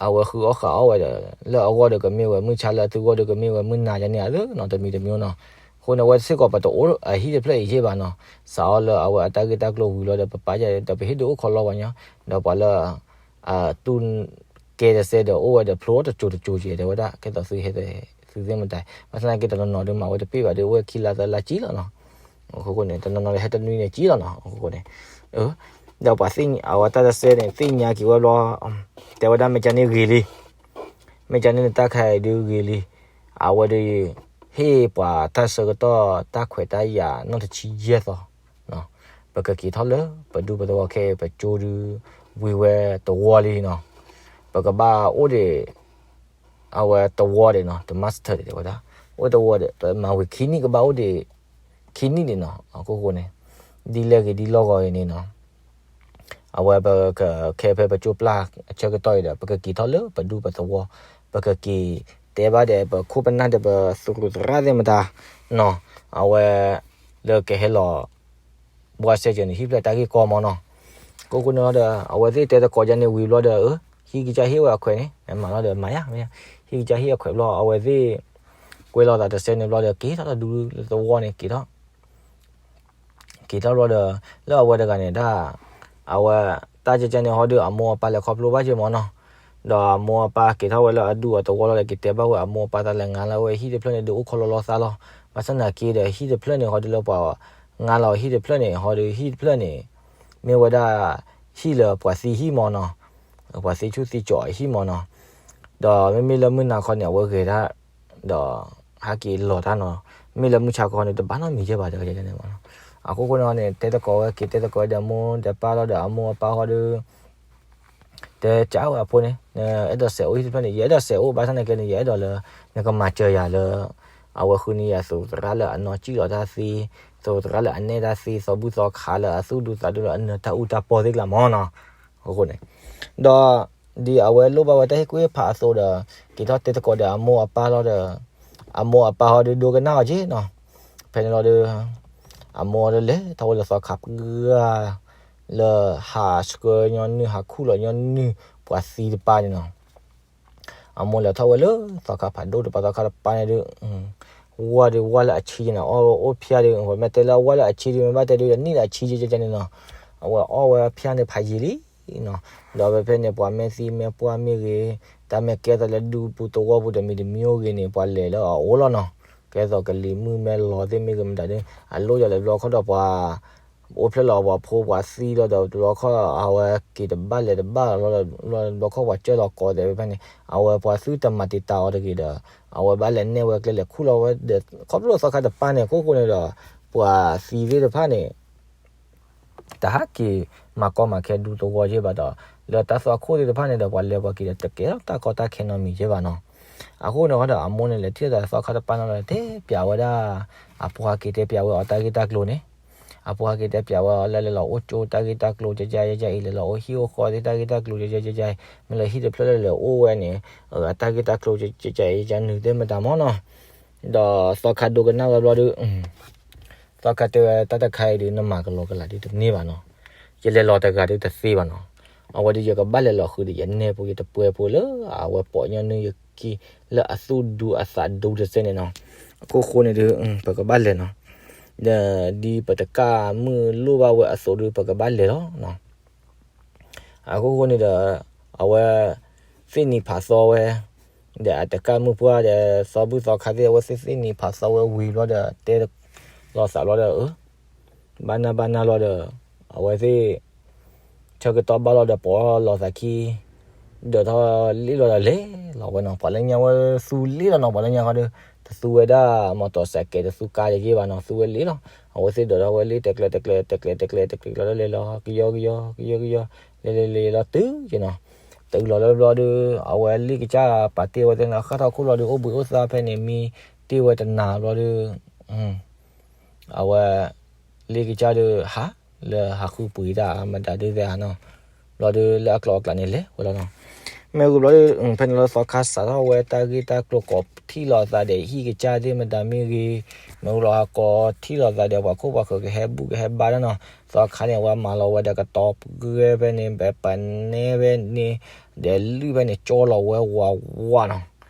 အဝဲဃုအီၣ်ဃုအီၣ်ဝဲဒီး လၢအဂီၢ်ဒီးကမ့ၢ်ဝဲမုၢ်ဆါ လၢအသုဂီၢ်ဒီးကမ့ၢ်ဝဲမုၢ်နၤယါန့ၣ်ဧါနီၤ တမံၤတမံၤနီၤ. အဃိန့ၣ် အဝဲစ့ၢ်ကီးပတအိၣ်အဟံၣ်တဖျၢၣ်အံၤယ့ၢ်ဘၣ်နီၤ. စးအီၣ်လၢအဝဲအတၢ်ဂ့ၢ်တၢ်ကျိၤဝံၤလီၤဒီး ပပာ်ယၤဒီး ပဟ့ၣ်ဒုးအိၣ်ခီလီဝဲညီ, ဒီးပှၤလၢ တူၢ်ကဲတစဲဒီးအိၣ်ဝဲဒီးဖျိတစိၤတစိၤက့ၤ တဲဝဲဒၣ် ကဲသိးသုဟဲ သုသ့ၣ်မတၤ, ဘၣ်ဆၣ်သနာ်က့တနီၤနီၤဒီးမၤဝဲတပ့ၢ်ဘၣ်ဒီး အိၣ်ဝဲခံလါသၢလါကံလီၤနီၤ. အဃိန့ၣ် တနီၤနီၤဒီးဟဲတနွံန့ၣ်ကံလီၤနီၤ. အဃိန့ၣ် ဒီးပှၤသ့ၣ်ညါ အဝဲတၢ်တစဲန့ၣ် သ့ၣ်ညါက့ၤဝဲဘျီ တဲဝဲဒၣ် မ့ၢ်ကန့ၣ်ဂ့ၤလံ, မ့ၢ်ကန့ၣ်နတၢ်ခါအံၤဒုးဂ့ၤလံ, အဝဲဒုး ဟ့ၣ်ပှၤတၢ်ဆၢကတီၢ်တၢ်ခွဲးတၢ်ယာ်နီၢ်တဆံယဲၢ်သီ ပကက့ၤထီၣ်လၢပဒူပသဝီခဲအံၤ ပကၠိဒုး ဝံၤဝဲတဝီလံနီၤ. ပကဘၣ်အိၣ်ဒံး အဝဲတဝီဒံးနီၤ တ master ဒံး တဲဝဲဒၣ် အိၣ်တဝီဒံး ပမၤဝံၤခံနံၣ် ကဘၣ်အိၣ်ဒံး ခံနံၣ်ဒံးနီၤ. အခိၣ်ဃိန့ၣ် ဒ်လဲၣ်ဂ့ၤဒ်လီၢ်ဂီၤအံၤန့ၣ်နီၤ အဝဲပကခဲဖဲပကၠိပျၢ်အဆၢကတီၢ်အံၤဒီး ပကက့ၤထီၣ်လၢပဒူပသဝီ, ပကက့ၤတဲဘၣ်ဒီး ပခိၣ်ပနၢ်ဒီး ပသူၣ်ကရၢသ့ၣ်မတၤနီၤ အဝဲ လၢကဟဲလီၤ ဘှါစဲကၢန့ၣ် ဟံၣ်ဖျၢၣ်တၢ်ဂ့ၢ်ကီမီၤနီၤ. အခိၣ်ဃိန့ၣ်လီၤဒီး အဝဲသ့ၣ်တဲသကိးယါန့ၣ်ဝံၤဘျီဒီး ဟံၣ်ကစၢ်ဟ့ၣ်ဝဲအခွဲးန့ၣ် မၤလီၤဒီးမၤယါ, ဟံၣ်ကစၢ်ဟ့ၣ်အခွဲးဘျီ အဝဲသ့ၣ် ကွဲလီၤသးတစဲန့ၣ်ဘျီဒီး က့ၤထီၣ်လၢဒူသဝီန့ၣ် က့ၤထီၣ် က့ၤထီၣ်ဘျီဒီး လၢအဝဲတဂၤန့ၣ်ဒၣ် အဝဲ တၢ်ကဲကဲန့ၣ်ဟီဒီး အမိၢ်အပၢ်လဲၤခီဖျိဘၣ်က့ၤမီၤနီၤ. ဒီးအမိၢ်အပၢ်က့ၤထီၣ်ဝဲလၢအဒူအသဝီလီၤဒီး က့ၤတဲဘၣ်ဝဲအမိၢ်အပၢ်တၢ်လၢ ငါလၢဝဲဟံၣ်တဖျၢၣ်န့ၣ် ဒုးအိၣ်ခီလီၤလီၤသးလီၤ. ဘၣ်ဆၣ်သနာ်က့ဒီး ဟံၣ်တဖျၢၣ်န့ၣ်ဟီဒီး လၢပှၤ ငါလီၤဟံၣ်တဖျၢၣ်န့ၣ်ဟီဒီး ဟံၣ်တဖျၢၣ်န့ၣ် မ့ၢ်ဝဲဒၣ် ဟံၣ်လၢပှၤသံဟံၣ်မီၤနီၤ, ပှၤသံဆူၣ်သံကၠီၤအဟံၣ်မီၤနီၤ. ဒီးမ့မ့ၢ်လၢမုၢ်နၤခီန့ၣ် အဝဲဂဲၤတၢ် ဒီးဟဲက့ၤလီၤတၢ်နီၤ. မ့ၢ်လၢမုၢ်ဆါခီန့ၣ် တဘၣ်နီတမံၤယဲၢ်ဘၣ် တဂၤန့ၣ်မီၤနီၤ. အခိၣ်ဃိန့ၣ်န့ၣ် တဲသကိးဝဲက့ၤ တဲသကိးဝဲဒီးအမိၢ်ဒီးပၢ်လီၤဒီး အမိၢ်အပၢ်ဃီဒီး တဲကးဝဲအဖိန့ၣ် နအဲၣ်ဒိးစဲးအိၣ်ဟံၣ်တဖျၢၣ်န့ၣ် ယအဲၣ်ဒိးစဲးအိၣ် ဘၣ်ဆၣ်သနာ်က့န့ၣ် ယအဲၣ်ဒိးလၢ နကမၤစၢၤယၤလၢ အဝဲဃုန့ၢ်ယၤသူၣ်သရၣ်လၢအနီၢ်ကံၣ်လီၤတၢ်သ့, သူၣ်သရၣ်လၢအနဲၣ်တၢ်သ့, သီဘူၣ်သီခးလၢအသူၣ်ဒူသးဒူလၢအနၢၤတၢ်အူတၢ်ပီၢ်သ့ၣ်ကျါမီၤနီၤ. အဃိန့ၣ် ဒီး ဒ်အဝဲလိၣ်ဘၣ်ဝဲတၢ်ဟ့ၣ်ကူၣ်ဟ့ၣ်ဖးအသိးဒီး က့ၤထီၣ်တဲသကိးဒီးအမိၢ်အပၢ်လီၤဒီး အမိၢ်အပၢ်ဟီဒီးဒိကနၣ်အီၤက့နီၤ. ဖဲန့ၣ်လီၤဒီး အမိၢ်ဒီးလဲၤထီၣ်ဝဲလၢသီခါပှၢ် လၢဟးဆှၢညီနုၢ် ဟးခူၣ်လီၤညီနုၢ် ပှၤသံတပၢ်န့ၣ်နီၤ. အမိၢ်လဲၤထီၣ်ဝဲလၢသီခါဖးဒိၣ်တပၢ် သီခါတပၢ်န့ၣ်ဒီး ဝၢ်ဒီးဝၢ်လၢအဆံးန့ၣ် အီၣ်အိၣ်ဖျါဒီး မ့ၢ်တဲလၢအဝၢ်လၢအဆံးဒီး မ့ၢ်ဘၣ်တဲဒုး အနံၣ်လၢအဆံးကဲကဲန့ၣ်နီၤ. အဝဲအီၣ်ဝဲဖျါန့ၣ်ဖးယံာ်လံနီၤ. ဒီးဖဲဖဲန့ၣ် ပှၤမဲာ်သံမဲာ်ပှၢ်မ့ၢ်ဂ့ၤ, တၢ်မဲာ်ကဲထီၣ်လၢဒူပူၤသဝီပူၤတမံၤတမံၤအိၣ်ဂ့ၤန့ၣ် ပှၤလဲၤလၢအအိၣ်လီၤနီၤ. ကဲသိးကလံၤမုၢ်မဲလီၤသ့ၣ်မ့ၢ်ဂ့ၤမတၤဒီး အလိၣ်ယၤလၢဘျီခီဒီးပှၤ အိၣ်ဖျဲၣ်လီၤပှၤဖိပှၤသံလီၤဒီး ဘျီခီအဝဲက့ၤတဘၣ်လဲၤတဘၣ်လီၤလီၤဒီး ဘျီခီပှၤကၢၢ်လီၤကိးသဲးဖဲဖဲန့ၣ် အဝဲပှၤသုတမၤတံာ်တာ်အီၤတဂ့ၤဒီး အဝဲဘၣ်လဲၤနဲၣ်ဝဲကျဲလဲၤခူၣ်လီၤဝဲဒီး ခီဖျိလၢသီခါတပၢ်န့ၣ် အခိၣ်ဃိန့ၣ်ဒီး ပှၤသံသ့ၣ်တဖၣ်န့ၣ် တဟးက့ၤမၤကီမၤခဲဒူသဝီယဲၢ်ဘၣ်ဒီး လၢတၢ်သွၣ်ခိၣ်သ့ၣ်တဖၣ်န့ၣ်ဒီး ပှၤလဲၤပှၤက့ၤဒီးတကဲထီၣ်တၢ်ကီတၢ်ခဲနီတမံၤယဲၢ်ဘၣ်နီၤ. အဃိန့ၣ်ဒီး အမိၢ်န့ၣ်လဲၤထံၣ်ဒီးသီခါတပၢ်န့ၣ်လီၤ တဲပျးဝဲဒၣ် အဖိဟးက့ၤတဲပျးဝဲအီၤတၢ်ဂ့ၢ်တၢ်ကျိၤန့ၣ် အဖိဟးက့ၤတဲပျးဝဲအီၤလၢလဲၤလီၤအိၣ်ကၠိတၢ်ဂ့ၢ်တၢ်ကျိၤ ကကယကယအံၤ လဲၤလီၤအိၣ်ဟံၣ်အိၣ်ဃီသ့ၣ်တၢ်ဂ့ၢ်တၢ်ကျိၤ ကကယကယအံၤ မ့ၢ်လၢဟံၣ်တဖျၢၣ်လၢလဲၤအိၣ်ဝဲန့ၣ် အတၢ်ဂ့ၢ်တၢ်ကျိၤ ကကယကယနုာ်သ့ၣ်မတၤမီၤနီၤ. ဒီးသီခါဒိကနၣ်ဝဲဘျီဒီး သီခါတဲဝဲတၢ်တခါအံၤဒီး နမၤကလီကလးဒ်တန့ၢ်ဘၣ်နီၤ. ယလဲၤလီၤတဂၤဒ်တသ့ဘၣ်နီၤ. အဝဲဒ်ယကဘၣ်လဲၤလီၤဃုာ်ဒီးယနဲၣ်ဖိ ယတပှဲၤဖိလၢအဝဲပိာ်ညီနုၢ်ယခံ လၢအသူၣ်ဒူအသးဒူတစဲးန့ၣ်နီၤ. အခိၣ်ဃိန့ၣ်ဒီး ပကဘၣ်လဲၤနီၤ. ဒီးဒ်ပတကၣ်မုၢ်လိၣ်ဘၣ်ဝဲအသိးဒီး ပကဘၣ်လဲၤလီၤနီၤ. အခိၣ်ဃိန့ၣ်ဒီး အဝဲ သ့ၣ်နံၤဖးသီဝဲ ဒီးအတကၣ်မုၢ်ပှၢ်ဒီး သီဘူၣ်သီခါသ့ၣ် အဝဲသ့ၣ်သ့ၣ်နံၤဖးသီဝဲဝံၤဘျီဒီး တဲလီၤသးဘျီဒီး အၢ ဘၣ်နၢ်ဘၣ်နၢ်လီၤဒီး အဝဲသ့ၣ် ဆၢကတီၢ်ဘၣ်လီၤဒီး ပိာ်လီၤသးခံ ဒၢးထီၣ်လ့ၣ်လီၤဒီးလဲၤလီၤဝဲနီၤ. ပှၤလၢညါဝဲသူလ့ၣ်လီၤနီၤ. ပှၤလၢညါဃီဒီး တသူဝဲဒၣ် မီၢ်တီၢ်စဲးကဲး တသူကါတယ့ၢ်ဘၣ်နီၤ. သူဝဲလ့ၣ်လီၤ. အဝဲသ့ၣ်ဒၢးထီၣ်ဝဲလ့ၣ် တကျဲးတကျဲး တကျဲးတကျဲး တကျဲးကျဲးလီၤ လဲၤလီၤ ကယီကယီ ကယီကယီ လဲၤလဲၤလဲၤလီၤတုၤက့နီၤ. တုၤလီၤလၢဘျီဒီး အဝဲလ့ၣ်ကစၢ်ပာ်တ့ၢ်ဝဲသ့ၣ်န့ၣ် ဃၣ်ထီၣ်ခိၣ်လီၤဒီး အိၣ်ဘှံးအိၣ်သါဖဲန့ၣ် မံတ့ၢ်ဝဲတနၤဘျီဒီး အဝဲ လ့ၣ်ကစၢ်ဒီးဟး လၢဟးဃုပှ့ၤတၢ်မတၤဒုးသဲးဧါနီၤ. ဘျီဒီးလၢအကျိၤအကျဲန့ၣ်လဲၤဝဲလီၤနီၤ. မ့ၢ်ဂ့ၤဘျီ ဖဲန့ၣ်လီၤသီခါစးထီၣ်ဝဲတၢ်ဂ့ၢ်တၢ်ကျိၤကိးထံၣ်လိာ်သးဒီးဟံၣ်ကစၢ်သ့ၣ်မတၤမ့ၢ်ဂ့ၤ, မ့ၢ်ဂ့ၤလီၤဟးကိးထံၣ်လိာ်သးဒီးပှၤခိၣ်ပှၤဃၢၤကဟဲဘူၣ်ကဟဲဘါတၢ်နီၤ, သီခါန့ၣ် အဝဲမၤလီၤဝဲဒီးကတီၤပှဲၤဖဲန့ၣ် ပနဲဖဲန့ၣ်, ဒီးလုၢ်ဖဲန့ၣ် ကၠီလီၤဝဲဝးဝးနီၤ,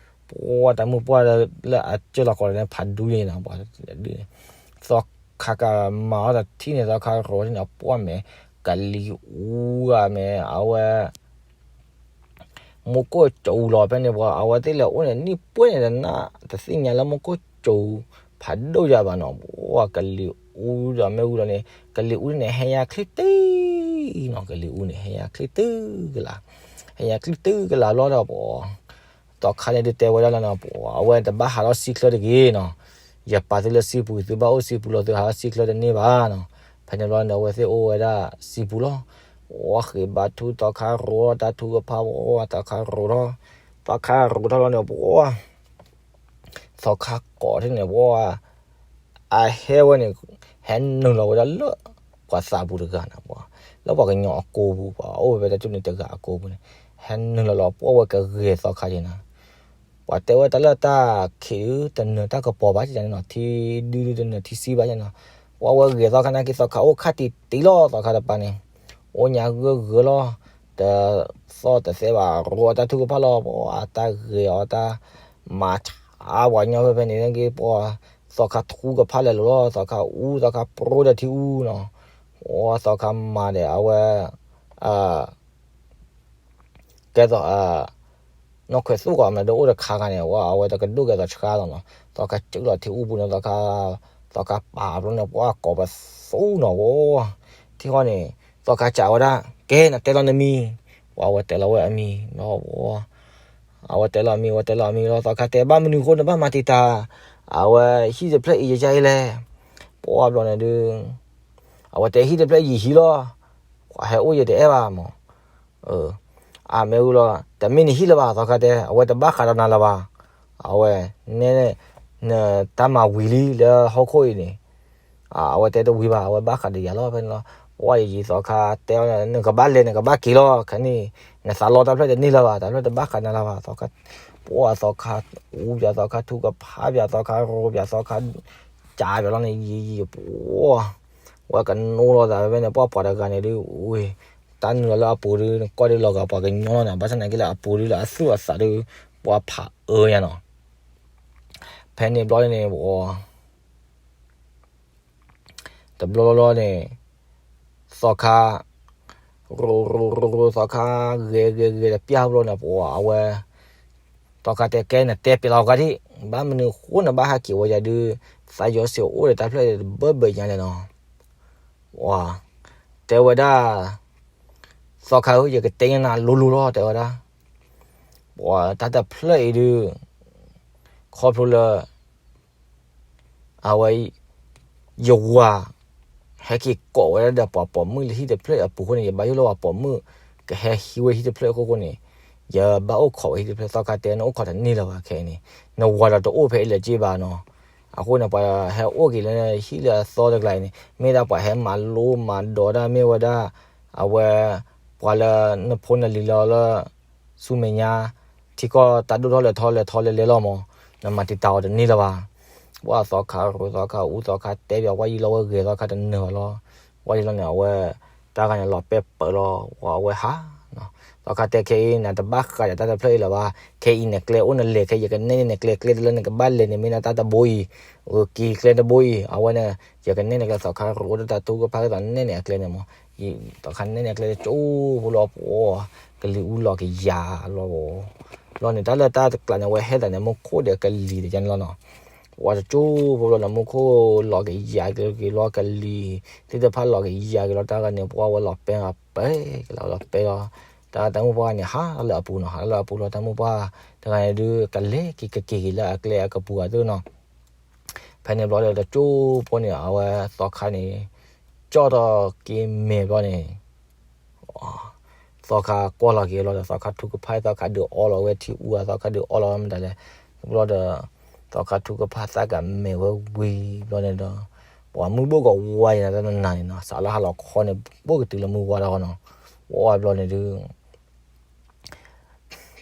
ပှၤတၢ်မုၢ်ပှၢ်လၢအကၢၢ်လီၤကိးန့ၣ် ဖးဒူန့ၣ်နီၤ, ပှၤ သီခါကမၤအီၤတထံၣ်န့ၣ် သီခါရိၤထံၣ်န့ၣ် ပှၢ်မဲာ် ကလံၤအူဂၤမဲာ် အဝဲ မူခိၣ်စူၤလီၤဖဲန့ၣ် ပှၤအဝဲသ့ၣ်လဲၤအိၣ်န့ၣ် နံၣ်ပှဲၤန့ၣ်တနၢ်တသ့ၣ်ညါလၢမူခိၣ်စူၤဖးဒိၣ်ယၤဘၣ်နီၤ, ပှၢ်ကလံၤအူဒီးမ့ၢ်ဝံၤလီၤန့ၣ် ကလံၤအူန့ၣ် ဟဲယါချ့တ့ၢ်နီၤ, ကလံၤအူန့ၣ် ဟဲယါချ့တ့ၢ်ကလး, ဟဲယါချ့တ့ၢ်ကလးဘျီဒီး ပှၤ သီခါန့ၣ်ဒုးတဲဝဲဒၣ်လၢနီၤ, အဝဲတဘၣ်ဟးထီၣ်စံချၢတဂ့ၤနီၤ, ယပာ်သုလၢစံပူၤ သုဘၣ်အိၣ်စံပူၤလီၤ သုဟးထီၣ်စံချၢတန့ၢ်ဘၣ်နီၤ, ဖဲန့ၣ်ဘျီန့ၣ် အဝဲသ့ၣ်အိၣ်ဝဲဒၣ်စံပူၤလီၤ, ပှၤဃ့ဘါထုသီခါရိၤတၢ်ထုကဖၣ် ပှၤသီခါရိၤထီၣ်, သီခါရိၤထီၣ်လီၤန့ၣ် ပှၤ သီခါကိးထံၣ်န့ၣ် ပှၤ အဟဲဝဲန့ၣ် ဟဲနုာ်လီၤဝဲဒၣ်လၢ ပှၤသးပူၤတဂၤန့ၣ် ပှၤ လၢပှၤကညီအကိပူၤ ပှၤအိၣ်ဝဲတၢ်တူၢ်န့ၣ်တဂၤအကိပူၤန့ၣ် ဟဲနုာ်လီၤလီၤ ပှၤဝဲကဂဲၤသီခါက့ၤနီၤ, ပှၤတဲဝဲတၢ်လၢတၢ်ခံး တနၢၤတၢ်ကပီၤဘၣ်ကန့ၣ်နီၤ, ထံဒုဒုတနၢၤထံဆံဘၣ်ကန့ၣ်နီၤ, ပှၤဝဲဂဲၤသီခါနာ်က့ သီခါအိၣ်ခါတံၢ်တံၢ်လီၤ သီခါတပၤန့ၣ်, အိၣ်ညါဂၢၢ်ဂၢၢ်လီၤ, တသီၣ်တသဲဘၣ် ရိၤတၢ်ထုကဖၣ်လီၤ, ပှၤတၢ်ဂဲၤအီၤတၢ် မၤဆါပှၤကညီဖဲဖဲန့ၣ်က့ၤ ပှၤ သီခါထုကဖၣ်လဲၤလိၤလီၤ, သီခါအူ သီခါပြိဒီးထံအူနီၤ, ပှၤသီခါမၤဒီးအဝဲ ကဲသိး နီၢ်ခွဲးသူၣ်ကီးမး ဒ်အိၣ်တခါခါန့ၣ် ပှၤအဝဲတကဒိၣ်ကဲသိးဆှါလီၤနီၤ, သီခါစုးလီၤထံအူပူၤန့ၣ် သီခါ သီခါပာ်ဘျီန့ၣ် ပှၤကိးပသူနီၤ, ပှၤ ထံဃီန့ၣ် သီခါစံးဝဲဒၣ် ကဲ နတဲလီၤနမံၤ, ပှၤအဝဲတဲလီၤဝဲအမံၤ ဒီး အဝဲတဲလီၤမံၤ အဝဲတဲလီၤမံၤလီၤ, သီခါတဲ ဘၣ်မနုၤအဃိ နဘၣ်မၤတံာ်တာ် အဝဲဟံၣ်တဖျၢၣ်အံၤယယါအံၤလဲၣ်, ပှၤဘျီန့ၣ်ဒုး အဝဲတဲဟံၣ်တဖျၢၣ်ယံာ်ဟံၣ်လီၤ, ပှၤဟဲအိၣ်ယတအဲၣ်ဘၣ်မး, အမ့ၢ်ဝံၤလီၤ တမ့ၢ်နဟံၣ်လၢၤဘၣ် သီခါတဲ အဝဲတဘၣ်ဃးဒီးနၤလၢၤဘၣ်, အဝဲ နဲ နတၢ်မၤဝံၤလံလၢဟီၣ်ခိၣ်အံၤန့ၣ် အဝဲတဲတဝံၤဘၣ် အဝဲဘၣ်ဃးဒီးယၤလီၤ ဖဲန့ၣ်လီၤ, ပှၤယံာ်ယံာ်သီခါတဲအီၤ နကဘၣ်လဲၤ နကဘၣ်က့ၤလီၤ ခဲန့ၣ် နသးလီတၢ်ဖျၢၣ်တန့ၢ်လၢၤဘၣ် တၢ်ဖျၢၣ်တဘၣ်ဃးနၤလၢၤဘၣ် သီခါ, ပှၤသီခါ အူပၠးသီခါ ထုကဖၣ်ပၠးသီခါ ရိၤပၠးသီခါ, ကးပၠးလီၤန့ၣ် ယံာ်ယံာ်ပှၤ ဝဲကနိးလိာ်သးဖဲန့ၣ် ပှၤပှၤတဂၤန့ၣ်ဒုး ဝ့ၢ် တၢ်နုာ်လီၤလၢအပူၤဒုး နကွၢ်ဒုးလီၤဂာ်ပှၤကညီလီၤန့ၣ် ဘၣ်ဆၣ်သနာ်က့လၢအပူၤဒုးလၢအသူၣ်အသးဒုး ပှၤဖးအၢညါနီၤ, ဖဲန့ၣ်ဘျီန့ၣ် ပှၤ တဘျီဘျီန့ၣ် သီခါ ရိၤရိၤရိၤရိၤ သီခါ ဂဲၤဂဲၤဂဲၤတပျၢ်ဘျီန့ၣ် ပှၤအဝဲ သီခါတဲကဲ နတဲပျးလီၤဂာ်ဒံး ဘၣ်မနုၤဃိနဘၣ်ဟးက့ၤဝဲယၤဒုး သးယီၤစ့ၢ်အိၣ်ဒီးတၢ်ဖျၢၣ်တဘၢဘၢညါလဲၣ်နီၤ, ပှၤ တဲဝဲဒၣ် သီခါဧၢ ယကတဲညါနၤလိၤလိၤလီၤ တဲဝဲဒၣ် ပှၤတၢ်တဖျၢၣ်အံၤဒုး ခီဖျိလၢ အဝဲ ယဝၤ ဟဲက့ၤကိးဝဲဒၣ်ဒီးပှၤပိာ်မုၣ်လၢဟံၣ်တဖျၢၣ်အပူၤအဃိန့ၣ် ယဘၣ်ယိၣ်လၢပှၤပိာ်မုၣ် ကဟဲဟံးဝဲဟံၣ်တဖျၢၣ်အခိၣ်ဃိန့ၣ် ယဘၣ်အိၣ်ခိးဝဲဟံၣ်တဖျၢၣ် သီခါတဲ နအိၣ်ခိးတန့ၢ်လၢၤဘၣ်ခဲအံၤန့ၣ် နဝၤဒီးတအိၣ်ဖဲအံၤလၢၤက့ဘၣ်နီၤ, အဃိန့ၣ် ပှၤဟဲအိၣ်က့ၤလၢဟံၣ်လၢအသီတကျါအံၤန့ၣ် မ့ၢ်ဒၣ်ပှၤဟဲမၤလိမၤဒိးတၢ်မ့ၢ်ဝဲဒၣ် အဝဲ ပှၤလၢနဖိနလံၤလီၤလၢ ဆူမဲာ်ညါ ထံကီၢ်တၢ်ဒိၣ်ထီၣ်လဲၤထီလဲၤထီလဲၤလဲၤလီၤမး, နမၤတံာ်တာ်အီၤတန့ၢ်လၢၤဘၣ်, ပှၤသီခါရိၤသီခါအူသီခါတဲပၠး ပှၤယံာ်လီၤဝဲဂဲၤသီခါတနၢၤဘၣ်လီၤ, ပှၤယံာ်လီၤန့ၣ် အဝဲ တၢ်ဂၤန့ၣ်လီၤပဲပၢၢ်လီၤ ပှၤအဝဲဟး သီခါတဲခဲအံၤ နတဘၣ်ဃးဒီးတၢ်တဖျၢၣ်အံၤလၢၤဘၣ်, ခဲအံၤနကျဲအိၣ်နလဲၤခဲ ယကနဲၣ်န့ၢ်နကျဲ ကျဲတလၢနကဘၣ်လဲၤန့ၣ် မ့ၢ်ဒၣ်တၢ်တဘိအံၤ, က့ၤကျဲတဘိအံၤ အဝဲန့ၣ် ယကနဲၣ်နကျဲ သီခါရိၤဒီးတၢ်ထုကဖၣ်သးနဲၣ်န့ၢ်အကျဲန့ၣ်မး, သီခါနဲၣ်န့ၢ်အကျဲတကၠိဖိလီၤ ပှၤ ကလံၤအူလီၤကယၤလီၤ လီၤန့ၣ် တၢ်လၢတၢ်တကျးန့ၣ် အဝဲဟဲသးန့ၣ် မူခိၣ်ဒီးကလံၤတကဲန့ၣ်လီၤနီၤ, ပှၤတကၠိဖိလီၤန့ၣ် မူခိၣ်လီၤကယၤက့ၤလီၤ ကလံၤသ့ၣ်တဖၣ်လီၤကယၤက့ၤလီၤ တၢ်ဂၤန့ၣ် ပှၤဝဲလီၤပဲက့ၤလီၤ တၢ်ဂၤတမုၣ်ပှၢ်ဂၤန့ၣ် ဟးလၢအပူၤနီၤ ဟးလၢအပူၤလီၤ တၢ်မုၣ်ပှၢ်တဂၤန့ၣ်ဒုး ကလဲၤက့ၤကက့ၤက့ၤလၢအကျဲအကပူၤဂၤသ့ၣ်နီၤ, ဖဲန့ၣ်ဘျီဒီးတကၠိဖိန့ၣ် အဝဲသီခါန့ၣ် ကၠီၣ်ထီၣ်က့ၤမဲာ်ဘျီန့ၣ် သီခါကွၢ်လီၤက့ၤလီၤဒီး သီခါထုကဖၣ် သီခါဒုးအီလီၤဝဲထံအူဧါ သီခါဒုးအီလီၤဝဲမတၤလဲၣ်, ဘျီဒီး သီခါထုကဖၣ်သးကမဲာ်ဝဲဝံၤဘျီန့ၣ်ဒီး ပှၤမုၢ်ဘိၣ်ကဝါယံၤနၤတၢ်နနၤန့ၣ်နီၤ စးလၢဟါလီၤခီန့ၣ် ဘိၣ်ကတုၤလၢမုၢ်ဝါတၢ်ဃီနီၤ, ဝါဘျီန့ၣ်ဒုး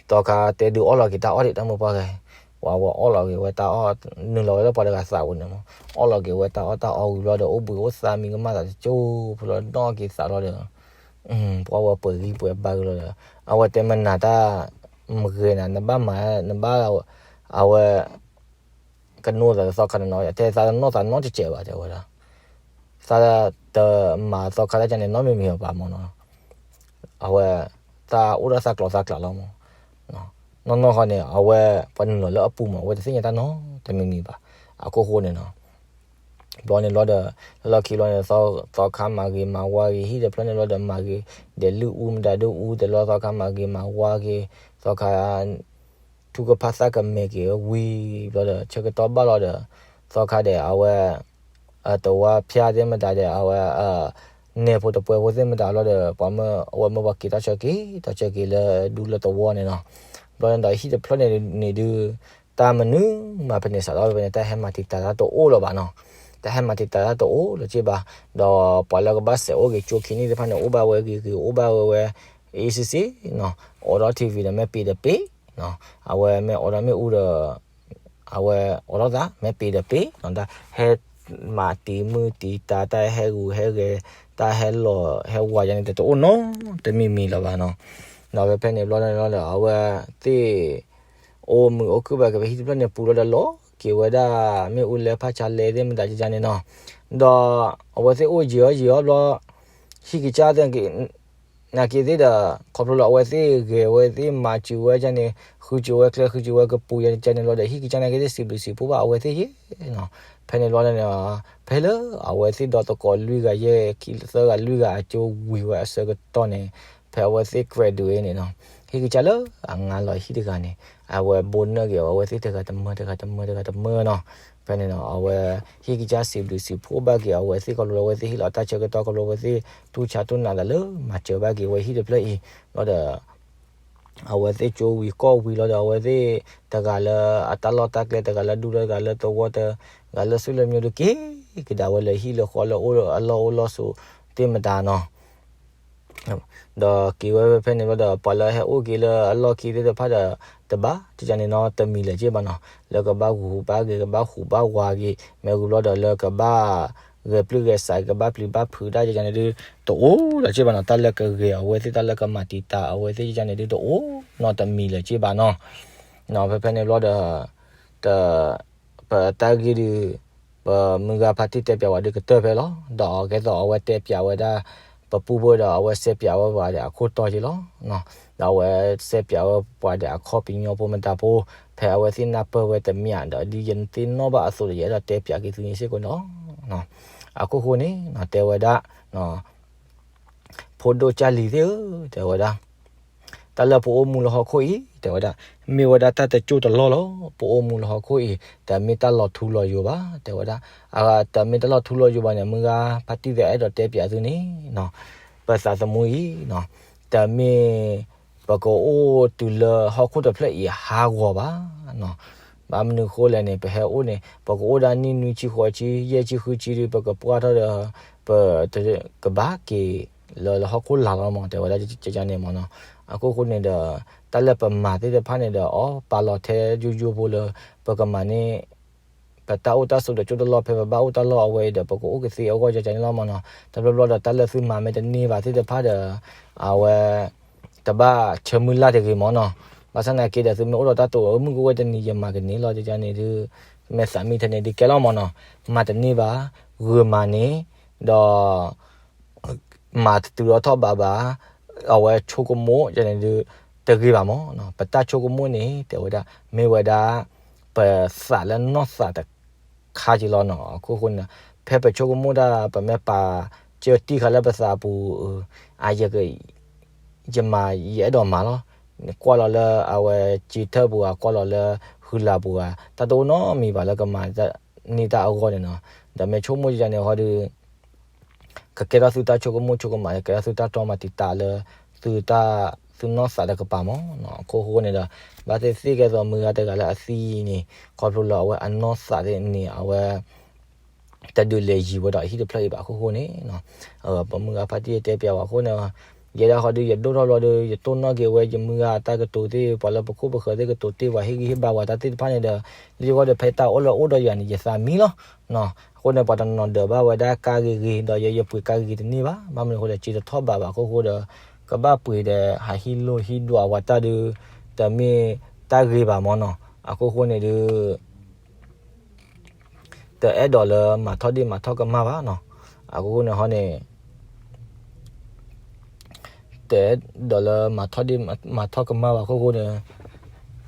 သီခါတဲဒုးအီၣ်လီၤက့ၤတၢ်အီၣ်ဒံးတၢ်မုၢ်ပှၢ်ဂၤ, ပှၤဝဲအီၣ်လီၤက့ၤဝဲတၢ်အီၣ်, နုာ်လီၤဝဲလၢပှၤတဂၤသးပူၤန့ၣ်မး, အီၣ်လီၤက့ၤဝဲတၢ်အီၣ်တၢ်အီဝံၤဘျီဒီး အိၣ်ဘှံးအိၣ်သါမံၤကမၣ်သးတကၠိဖိလီၤ နီၣ်က့ၤသးလီၤဒီး ပှၤဝဲပှဲၤဂံၢ်ပှဲၤဘါက့ၤလီၤဒီး အဝဲတဲမနၤတၢ်မဂ့ၤနၤ နဘၣ်မၤ နဘၣ် အဝဲ ကနိးသးသီခါန့ၣ်နီၤ, တဲသးတနီၣ်သးနီတစဲးဘၣ် တဲဝဲဒၣ်, သးတမၤသီခါတၢ်ကန့ၣ် နီတမံၤမံၤဘၣ်မးနီၤ, အဝဲ သးအိၣ်ဒီးသးကျိးသးကျးလီၤမး, နီၢ်နီၢ်ဃီန့ၣ် အဝဲ ပှၤနုာ်လီၤလၢအပူၤမး အဝဲတသ့ၣ်ညါတၢ်နီတမံၤမံၤဘၣ်, အခိၣ်ဃိန့ၣ်နီၤ ဘျီန့ၣ်ဘျီဒီး လၢလီၢ်ခံဘျီန့ၣ် သီခါမၤဂ့ၤမၤဝါဂ့ၤ ဟံၣ်တဖျၢၣ်န့ၣ်ဘျီဒီး မၤဂ့ၤ ဒဲးလုၢ်အူမတၤဒုးအူ တဲလီၤ သီခါမၤဂ့ၤမၤဝါဂ့ၤ, သီခါ ထူကဖၣ်သၣ်ကမဲာ်က့ၤဝံၤဘျီဒီး ဆၢကတီၢ်ဘၣ်လီၤဒီး သီခါဒီး အဝဲ တဝါဖၠါသ့ၣ်မတၤဒီး အဝဲ နဲၣ်ဖိတပှဲၤဖိသ့ၣ်မတၤလီၤဒီး ပှၤမၢ အဝဲမၢပှၤက့ၤတၢ်ဆၢက့ၤ တၢ်ဆၢက့ၤလၢဒူလၢသဝီန့ၣ်နီၤ, ဘျီန့ၣ်ဒီးဟံၣ်တဖျၢၣ်န့ၣ်န့ၣ်ဒုး တၢ်မနုၤမးဖဲန့ၣ် စးထီၣ်ဖဲန့ၣ် တၢ်ဟဲမၤတံာ်တာ်တၢ်တအိၣ်လၢၤဘၣ်နီၤ, တၢ်ဟဲမၤတံာ်တာ်တၢ်တအိၣ်လၢၤက့ၤဘၣ်, ဒီးပှၤလၢကဘၣ်စဲးအိၣ်က့ၤကၠိခံနံၣ်သ့ၣ်တဖၣ်န့ၣ် အိၣ်ဘၣ်ဝဲဂ့ၤဂ့ၤ အိၣ်ဘၣ်ဝဲဝဲ အ့ၣ်စ့ၣ်စ့ၣ်နီၤ, အိးထီၣ် ထံၣ်ဝံၤ ဒီးမ့ၢ်ပ့ၤဒီးပ့ၤနီၤ, အဝဲမ့ၢ်အိးထီၣ်မ့ၣ်အူဒီး အဝဲအိးထီၣ်သး မ့ၢ်ပ့ၤဒီးပ့ၤနီၤ, တၢ်ဟဲမၤတံာ်မုၢ်တံာ်တာ် တၢ်ဟဲဂူာ်ဟဲဂဲၤ တၢ်ဟဲလီၤဟဲဝၤယါန့ၣ် တတအိၣ်နီတမံၤမံၤလၢၤဘၣ်နီၤ, ဒီးဖဲဖဲန့ၣ်ဘျီန့ၣ်လီၤဒီး အဝဲသ့ၣ် အိၣ်မုာ်အိၣ်ခုၣ်ဘၣ်က့ၤဖဲဟံၣ်တဖျၢၣ်န့ၣ်ပူၤလီၤဒီး လီၤက့ၤဝဲဒၣ် မ့ၣ်အူလဲဖးဆါလဲသ့ၣ်မတၤကကန့ၣ်နီၤ, ဒီးအဝဲသ့ၣ်အိၣ်ယံာ်အီၤယံာ်အီၤဘျီ ဟံၣ်ကစၢ်သ့ၣ် နာ်က့သ့ၣ်ဒီး ခီဖျိလၢအဝဲသ့ၣ်ဂဲၤဝဲသ့ၣ်မၤစၢၤဝဲကန့ၣ် ဃုစၢၤဝဲကျဲ ဃုစၢၤဝဲကပူၤယါကန့ၣ်လီၤဒီး ဟံၣ်ကစၢ်နာ်က့သ့ၣ်စံးဘျုးစံးဖှိၣ်ဘၣ်အဝဲသ့ၣ်ယဲနီၤ, ဖဲန့ၣ်ဘျီန့ၣ် ဖဲလၢအဝဲသ့ၣ်ဒီသကိးလွံၢ်ဂၤယဲၢ်ခံသၢဂၤလွံၢ်ဂၤအကၠိဝံၤဝဲအဆၢကတီၢ်န့ၣ် ဖဲအဝဲသ့ၣ် graduate န့ၣ်နီၤ, ဟံၣ်ကစၢ်လၢအငါလီၤဟံၣ်တဂၤန့ၣ် အဝဲဘိနၢၣ်က့ၤအဝဲသ့ၣ်တဂၤတမၢတဂၤတမၢတဂၤတမၢနီၤ, ဖဲန့ၣ်နီၤ အဝဲ ဟံၣ်ကစၢ်စံးဘျုးစံးဖှိၣ်ဘၣ်က့ၤအဝဲသ့ၣ်ခီဖျိလၢအဝဲသ့ၣ်ဟ့ၣ်လီၤတၢ်ဆၢကတီၢ် ခီဖျိအဝဲသ့ၣ်တူၢ်ဆါတူၢ်နးသးလၢမၤစၢၤဘၣ်က့ၤဝဲဟံၣ်တဖျၢၣ်အံၤ ဘျီဒီး အဝဲသ့ၣ်ကၠိဝံၤကီၢ်ဝံၤလီၤဒီး အဝဲသ့ၣ်တဂၤလၢအတၢ်လီၢ်တၢ်ကျဲ တဂၤလၢဒူလီၤ တဂၤလၢသဝီတဂၤလၢစုလၢမၠိဒုးက့ၤကဒါဝဲလၢဟံၣ်လၢဃီလၢအလီၢ်အိၣ်လီၢ်ဆိးသ့ၣ်မတၤနီၤ ဒီးက့ၤဝဲဖဲန့ၣ်ဘျီဒီး ပှၤလၢဟဲအိၣ်က့ၤလၢအလီၢ်ခံသ့ၣ်တဖၣ်ဒီး တဘၣ်ကကန့ၣ်နီတမံၤလၢၤက့ၤဘၣ်နီၤ, လၢကဘၣ်ဂူာ်ဘၣ်ဂ့ၤ ကဘၣ်ဟူးဘၣ်ဝးက့ၤ မ့ၢ်ဂ့ၤဘျီဒီးလၢကဘၣ် ဂဲၤပျုၢ်ဂဲၤဆး ကဘၣ်ပျံၤဘၣ်ဖုးတၢ်ကကန့ၣ်ဒုး တအိၣ်လၢၤက့ၤဘၣ်နီၤ, တၢ်လၢကဂဲၤအဝဲသ့ၣ် တၢ်လၢကမၤတံာ်တာ်အဝဲသ့ၣ်ကကန့ၣ်ဒုး တအိၣ်နီတမံၤလၢၤက့ၤဘၣ်နီၤ, ဖဲဖဲန့ၣ်ဘျီဒီး တ ပတၢ်ဂ့ၢ်ဒုး ပမုၢ်ဂၤဖါတံၢ်တဲပၠးဝဲဒုးကတၢၢ်ဖဲလီၤ, ဒီးအကဲသိးအဝဲတဲပၠးဝဲဒၣ် ပပူဖိဒီးအဝဲစဲးပၠးဝဲပှၤဒီးအခိၣ်တီက့ၤလီၤ, ဒီးအဝဲစဲးပၠးဝဲပှၤဒီးအခီပညီဖိမတၤဖိ ဖဲအဝဲသ့ၣ်နၢ်ပၢၢ်ဝဲတမံၤဒီး ဒ်ယသ့ၣ်နီၣ်ဘၣ်အသိးဒီး ယအဲၣ်ဒိးတဲပၠးက့ၤသုန့ၣ်စ့ၢ်ကီးန့ၣ်လီၤ, အခိၣ်ဃိန့ၣ် တဲဝဲဒၣ် ဖိဒိၣ်ကၢ်လံၤသ့ၣ်ဧၢ, တဲဝဲဒၣ် တၢ်လၢပအိၣ်မူလၢဟီၣ်ခိၣ်အံၤ တဲဝဲဒၣ် မ့ၢ်ဝဲဒၣ်တၢ်တကၠိၢ်တလီၢ်လီၤ, ပအိၣ်မူလၢဟီၣ်ခိၣ်အံၤ တမ့ၢ်တၢ်လီၤထူလီၤယိာ်ဘၣ်, တဲဝဲဒၣ် တမ့ၢ်တၢ်လီၤထူလီၤယိာ်ဘၣ်န့ၣ် မုၢ်ဂၤဖါတံၢ်သ့ၣ်အဲၣ်ဒိးတဲပၠးသုန့ၣ် ပသးသမူအံၤ တမ့ၢ် ပကအိၣ်တုၤလၢဟီၣ်ခိၣ်တဖျၢၣ်အံၤဟးဂီၤဘၣ် ဘၣ်မနုၤဃိလဲၣ်န့ၣ် ပဟဲအိၣ်န့ၣ် ပကအိၣ်ဒၣ်နံၣ်နွံဆံဃိးဆံ ယဲၢ်ဆံဃုဆံဒီး ပကပှၢ်ထီၣ်ဒီး ပကဘၣ်က့ၤလၢလၢဟီၣ်ခိၣ်လာ်လီၤမး တဲဝဲဒၣ်ကကန့ၣ်မးနီၤ, အခိၣ်ဃိန့ၣ်ဒီး တၢ်လၢပမၤသ့ၣ်တဖၣ်န့ၣ်ဒီး အီၣ်ပာ်လီၤထဲယိယိဖိလၢ ပကမၤန့ၢ် ပတၢ်အိၣ်တၢ်ဆိးဒီးကၠိတလီၢ် ဖဲပဘၣ်အိၣ်တၢ်လီၢ်အဝဲအံၤဒီး ပကအိၣ်ကသ့အဂီၢ်ကကန့ၣ်လီၤမးနီၤ, တဘျီဘျီဒီးတၢ်လၢသုမၤမ့ၢ်တန့ၢ်ဘၣ်သ့ၣ်တဖၣ်ဒီး အဝဲ တဘၣ်ဆၢမုၢ်လၢ်တဂ့ၤမးနီၤ, ဘၣ်ဆၣ်သနာ်က့ဒီး သုမ့ၢ်အိၣ်ဒီးတၢ်တိာ်အၢမုၢ်ကဝဲၢ်တနံၤ ယမၤကန့ၢ်လီၤ ကကန့ၣ်ဒုး မ့ၢ်သးမံထဲန့ၣ်ဒုးကဲလီၤမးနီၤ, မၤတန့ၢ်ဘၣ် ဂုာ်မၤန့ၣ် ဒီး မၤတတုၤထီၣ်ထီၣ်ဘးဘၣ်, အဝဲဆိကမိၣ်ကန့ၣ်ဒုး တဂ့ၤဘၣ်မးနီၤ, ပတၢ်ဆိကမိၣ်န့ၣ် တဲဝဲဒၣ် မ့ၢ်ဝဲဒၣ် ပသးလၢနီၢ်သးတခါက့ၤလီၤနီၤ, အခိၣ်ဃိန့ၣ် ဖဲပဆိကမိၣ်တၢ် ပမ့ၢ်ပာ်စၢတံၢ်ဃာ်လၢပသးအပူၤ အယက ယမၤ ယအဲၣ်ဒိးမၤလီၤ, ကွၢ်လီၤလၢအဝဲစ့ထၢၣ်ပူၤဧါ ကွၢ်လီၤလၢဃုလၤပူၤဧါ တၢ်တအိၣ်နီတမံၤဘၣ်လၢကမၤန့ၢ်တၢ်အဂီၢ်န့ၣ်နီၤ, ဒီးမ့ၢ်ဆိကမိၣ်ယၤန့ၣ်ဃီဒီး ကကဲထီၣ်သုတၢ်ဆိကမိၣ်ဆိကမး ကဲထီၣ်သုတၢ်တီမၤတံာ်တာ်လၢ သုတၢ် သုနီၢ်သးတကပၤမးနီၤ, အခိၣ်ဃိန့ၣ်ဒီး ဘၣ်သ့ၣ်သ့ၣ်ကဲသိးမုၢ်ဂၤတဂၤလၢအသံန့ၣ် ခီဖျိလၢအဝဲအနီၢ်သးသ့ၣ်န့ၣ် အဝဲ တဒုးလဲၤယံၤဝဲဒီးအဟံၣ်တဖျၢၣ်အံၤဘၣ်အခိၣ်ဃိန့ၣ်နီၤ, ပမုၢ်ဂၤဖါတံၢ်တဲပၠးဝဲအဃိန့ၣ် ယဲဒၣ်ဃီဒီး ယဒိၣ်ထီၣ်ဘျီဒီး ယတိၢ်နီၣ်က့ၤဝဲယမုၢ်ဂၤအတၢ်ကတိၤသ့ၣ် ပှၤလၢပခိၣ်ပဃၢၤသ့ၣ်ကတိၤတ့ၢ်ပှၤ ဟ့ၣ်ဂံၢ်ဟ့ၣ်ဘါပှၤတၢ်သ့ၣ်တဖၣ်န့ၣ်ဒီး လၢယဂီၢ်ဒီး ဖဲတၢ်အိၣ်လၢအိၣ်ဒီးယၤန့ၣ် ယသးမံလီၤ. အဃိန့ၣ် ပှၤတနီၤနီၤဒၢးဘၣ်ဝဲဒၣ်ကါဂ့ၤဂ့ၤ ဒီးယဲယပှ့ၤကါဂ့ၤဂ့ၤတန့ၢ်ဘၣ်. ဘၣ်မနုၤအဃိလဲၣ် က့ၤတထီၣ်ဘးဘၣ်အခိၣ်ဃိဒီး ကဘၣ်ပှ့ၤဒီး ဟးဟံးလိၢ်ဟံးဒွးဝဲတၢ်ဒီး တမ့ၢ်တၢ်ဂ့ၤဘၣ်မၢ်နီၤ. အခိၣ်ဃိန့ၣ်ဒီး တအဲၣ်ဒိးလၢမၤထီၣ်ဒ့ၣ်မၤထီၣ်ကမၣ်ဘၣ်နီၤ. အဃိန့ၣ်ဟီန့ၣ် တအဲၣ်ဒိးလၢမၤထီၣ်ဒ့ၣ်မၤထီၣ်ကမၣ်ဘၣ်အခိၣ်ဃိန့ၣ်,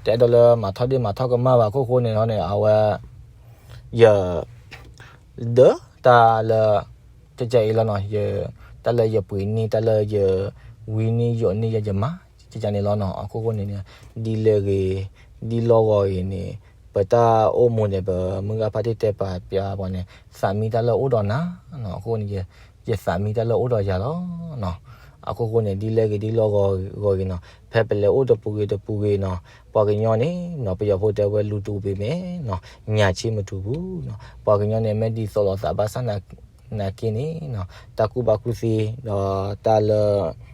တအဲၣ်ဒိးလၢမၤထီၣ်ဒ့ၣ်မၤထီၣ်ကမၣ်ဘၣ်အခိၣ်ဃိန့ၣ်ဟီန့ၣ် အဝဲ ယ ဒၢးတၢ်လၢ ကကအံၤလီၤနီၤ, တၢ်လၢယပှ့ၤန့ၢ် တၢ်လၢယဝံန့ၢ်ယိးန့ၢ်ယဲယမၤ ကကန့ၣ်လီၤနီၤ. အခိၣ်ဃိန့ၣ် ဒ်လဲၣ်ဂ့ၤ ဒ်လီၢ်ဂီၤဂ့ၤန့ၣ် ပတၢ်အိၣ်မူန့ၣ် ပမုၢ်ဂၤဖါတံၢ်တဲပာ်ပျါပှၤန့ၣ် သးမံတၢ်လၢအိၣ်ဒီးနၤနီၤ. အဃိန့ၣ် ယသးမံတၢ်လၢအိၣ်ဒီးယၤလီၤနီၤ. အခိၣ်ဃိန့ၣ် ဒ်လဲၣ်ဂ့ၤဒ်လီၢ်ဂီၤဂ့ၤနီၤ, ဖဲပလဲၤအိၣ်တပူၤဂ့ၤတပူၤဂ့ၤနီၤ, ပှၤကညီန့ၣ်နီၤ ပယီၤဖိတဲဝဲ လူတူၢ်ပ့ၤမဲာ်နီၤ, ညၣ်ဆ့မတူၢ်ဘူးနီၤ. ပှၤကညီန့ၣ် မ့ၢ်ဒ်သိးလိာ်သးဘၣ်ဆၣ် နာ်က့န့ၣ်နီၤ တၢ်ကူၣ်ဘၣ်ကူၣ်သ့ ဒီးတၢ်လၢ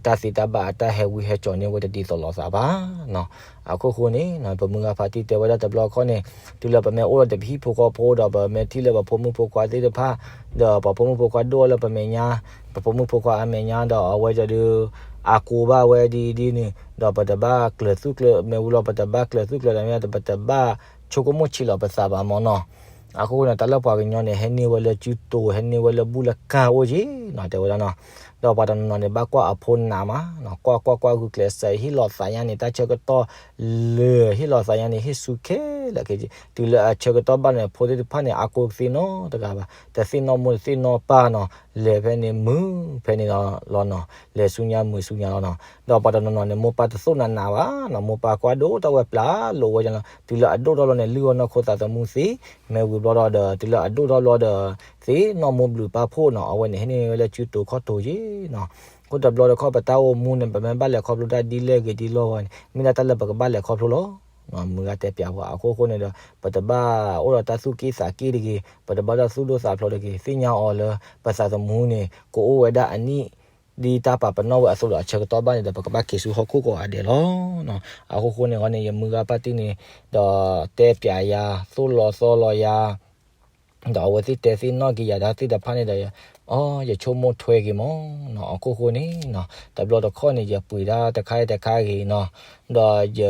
တၢ်သ့တၢ်ဘၣ်အတၢ်ဟဲဝံဟဲစိာ်န့ၣ် ဝဲတဒ်သိးလိာ်သးဘၣ်နီၤ. အခိၣ်ဃိန့ၣ်နီၤ ပမုၢ်ဂၤဖါတံၢ်တဲဝဲဒၣ်တဘျီခီန့ၣ် တုၤလၢပမ့ၢ်အိၣ်ဒီးတဟံၣ်ဖိဃီဖိဒီး ပမ့ၢ်ထံၣ်လၢပဖိမုၣ်ဖိခွါသ့ၣ်တဖၣ် ဒီးပဖိမုၣ်ဖိခွါဒိၣ်လၢပမဲာ်ညါ, ပဖိမုၣ်ဖိခွါအမဲာ်ညါဒီး အဝဲဒၣ်ဒီး အါကိးဘၣ်ဝဲဒ်အံၤဒ်န့ၣ် ဒီးပတဘၣ်ကျၢၤသူၣ်ကျၢၤ မ့ၢ်ဝံၤလီၤ ပတဘၣ်ကျၢၤသူၣ်ကျၢၤဒီး မ့ၢ်ပတဘၣ်ဆိကမိၣ်ဆံးလီၤပသးဘၣ်မၢ်နီၤ. အဃိန့ၣ် တၢ်လၢပှၤကညီန့ၣ် ဟဲန့ၢ်ဝဲလၢစုတိၤ ဟဲန့ၢ်ဝဲလၢဘူၣ်လၢကၢ်အိၣ်က့ၤနီၤ တဲဝဲဒၣ်နီၤ. ဒီးပှၤတနီၤနီၤန့ၣ် ဘၣ်ကွၢ်အဖိနးမးနီၤ, ကွၢ်ကွၢ်ကွၢ်ဂုာ်ကျဲးစၢး ဟ့ၣ်လီၤသးညါန့ၣ် တၢ်ဆၢကတီၢ်လၢာ် ဟ့ၣ်လီၤသးညါန့ၣ် ဟ့ၣ်ဆူခဲလၢာ်က့ၤ, တုၤလၢအဆၢကတီၢ်ဘၣ်န့ၣ် ဖိသ့ၣ်တဖၣ်န့ၣ် အါကိးသ့ၣ်နီတဂၤဘၣ်, တသ့ၣ်နီၣ်မိၢ်တသ့ၣ်နီၣ်ပၢ်နီၤ, လဲၤဖဲန့ၣ်မုာ် ဖဲန့ၣ်လီၤနီၤ, လဲၤဆူညါမုာ်ဆူညါလီၤနီၤ. ဒီးပှၤတနီၤနီၤန့ၣ် မိၢ်ပၢ်တသိၣ်နးနးဘၣ်နီၤ, မိၢ်ပၢ်ကွၢ်ဒိၣ်ထီၣ်ဝဲပျၢ်လိာ်ဝဲနီၤ, တုၤလၢအဒိၣ်ထီၣ်လီၤန့ၣ် လုၢ်အီၣ်နီၢ်ခိသးသမူသ့, မ့ၢ်ဝံၤဘျီဒီး တုၤလၢအဒိၣ်ထီၣ်ဘျီဒီး သ့ၣ်နီၣ်မိၢ်ဘျုးပၢ်ဖှိၣ်နီၤ, အဝဲန့ၣ် ဟဲန့ၢ်ဝဲလၢစုတိၤခီၣ်တိၤက့ၤနီၤ. အဃိတဘျီတခီၣ် ပတၢ်အိၣ်မူန့ၣ် ပမ့ၢ်ဘၣ်လဲၤခီဖျိတၢ်ဒ်လဲၣ်ဂ့ၤဒ်လဲၣ်ဂ့ၤန့ၣ် မ့ၢ်ဒၣ်တၢ်လၢပကဘၣ်လဲၤခီဖျိလီၤ. မုၢ်ဂၤတဲပျးဝဲ အဃိဃိန့ၣ်ဒီး ပတဘၣ်အိၣ်ဒီးတၢ်သူၣ်က့ၣ်သးက့ၣ်တဂ့ၤ, ပတဘၣ်ဒီးသူၣ်ဒိၣ်သးဖျိးတဂ့ၤ, သ့ၣ်ညါအီၤလၢ ပသးသမူန့ၣ် ကအိၣ်ဝဲဒၣ်အနံၣ် ဒ်တၢ်ပာ်ပနီၣ်ဝဲအသိးဒီး အဆၢကတီၢ်ဘၣ်န့ၣ်ဒီး ပကဘၣ်က့ၤဆူဟီၣ်ခိၣ်ကီးဂၤဒဲးလီၤ. အဃိဃိန့ၣ်ဃီန့ၣ် ယမုၢ်ဂၤဖါတံၢ်န့ၣ် ဒီးတဲပျးယၤ သိၣ်လီၤသီလီၤယၤ ဒီးအဝဲသ့ၣ်တဲသ့ၣ်နီၣ်က့ၤယၤတၢ်သ့ၣ်တဖၣ်န့ၣ်ဒီး အီ ယဆိကမိၣ်ထွဲက့ၤမၢ်နီၤ. အခိၣ်ဃိန့ၣ်နီၤ တဘျီတခီၣ်န့ၣ် ယပှ့ၤဒၣ်တခါအံၤတခါဂ့ၤနီၤ, ဒီးယ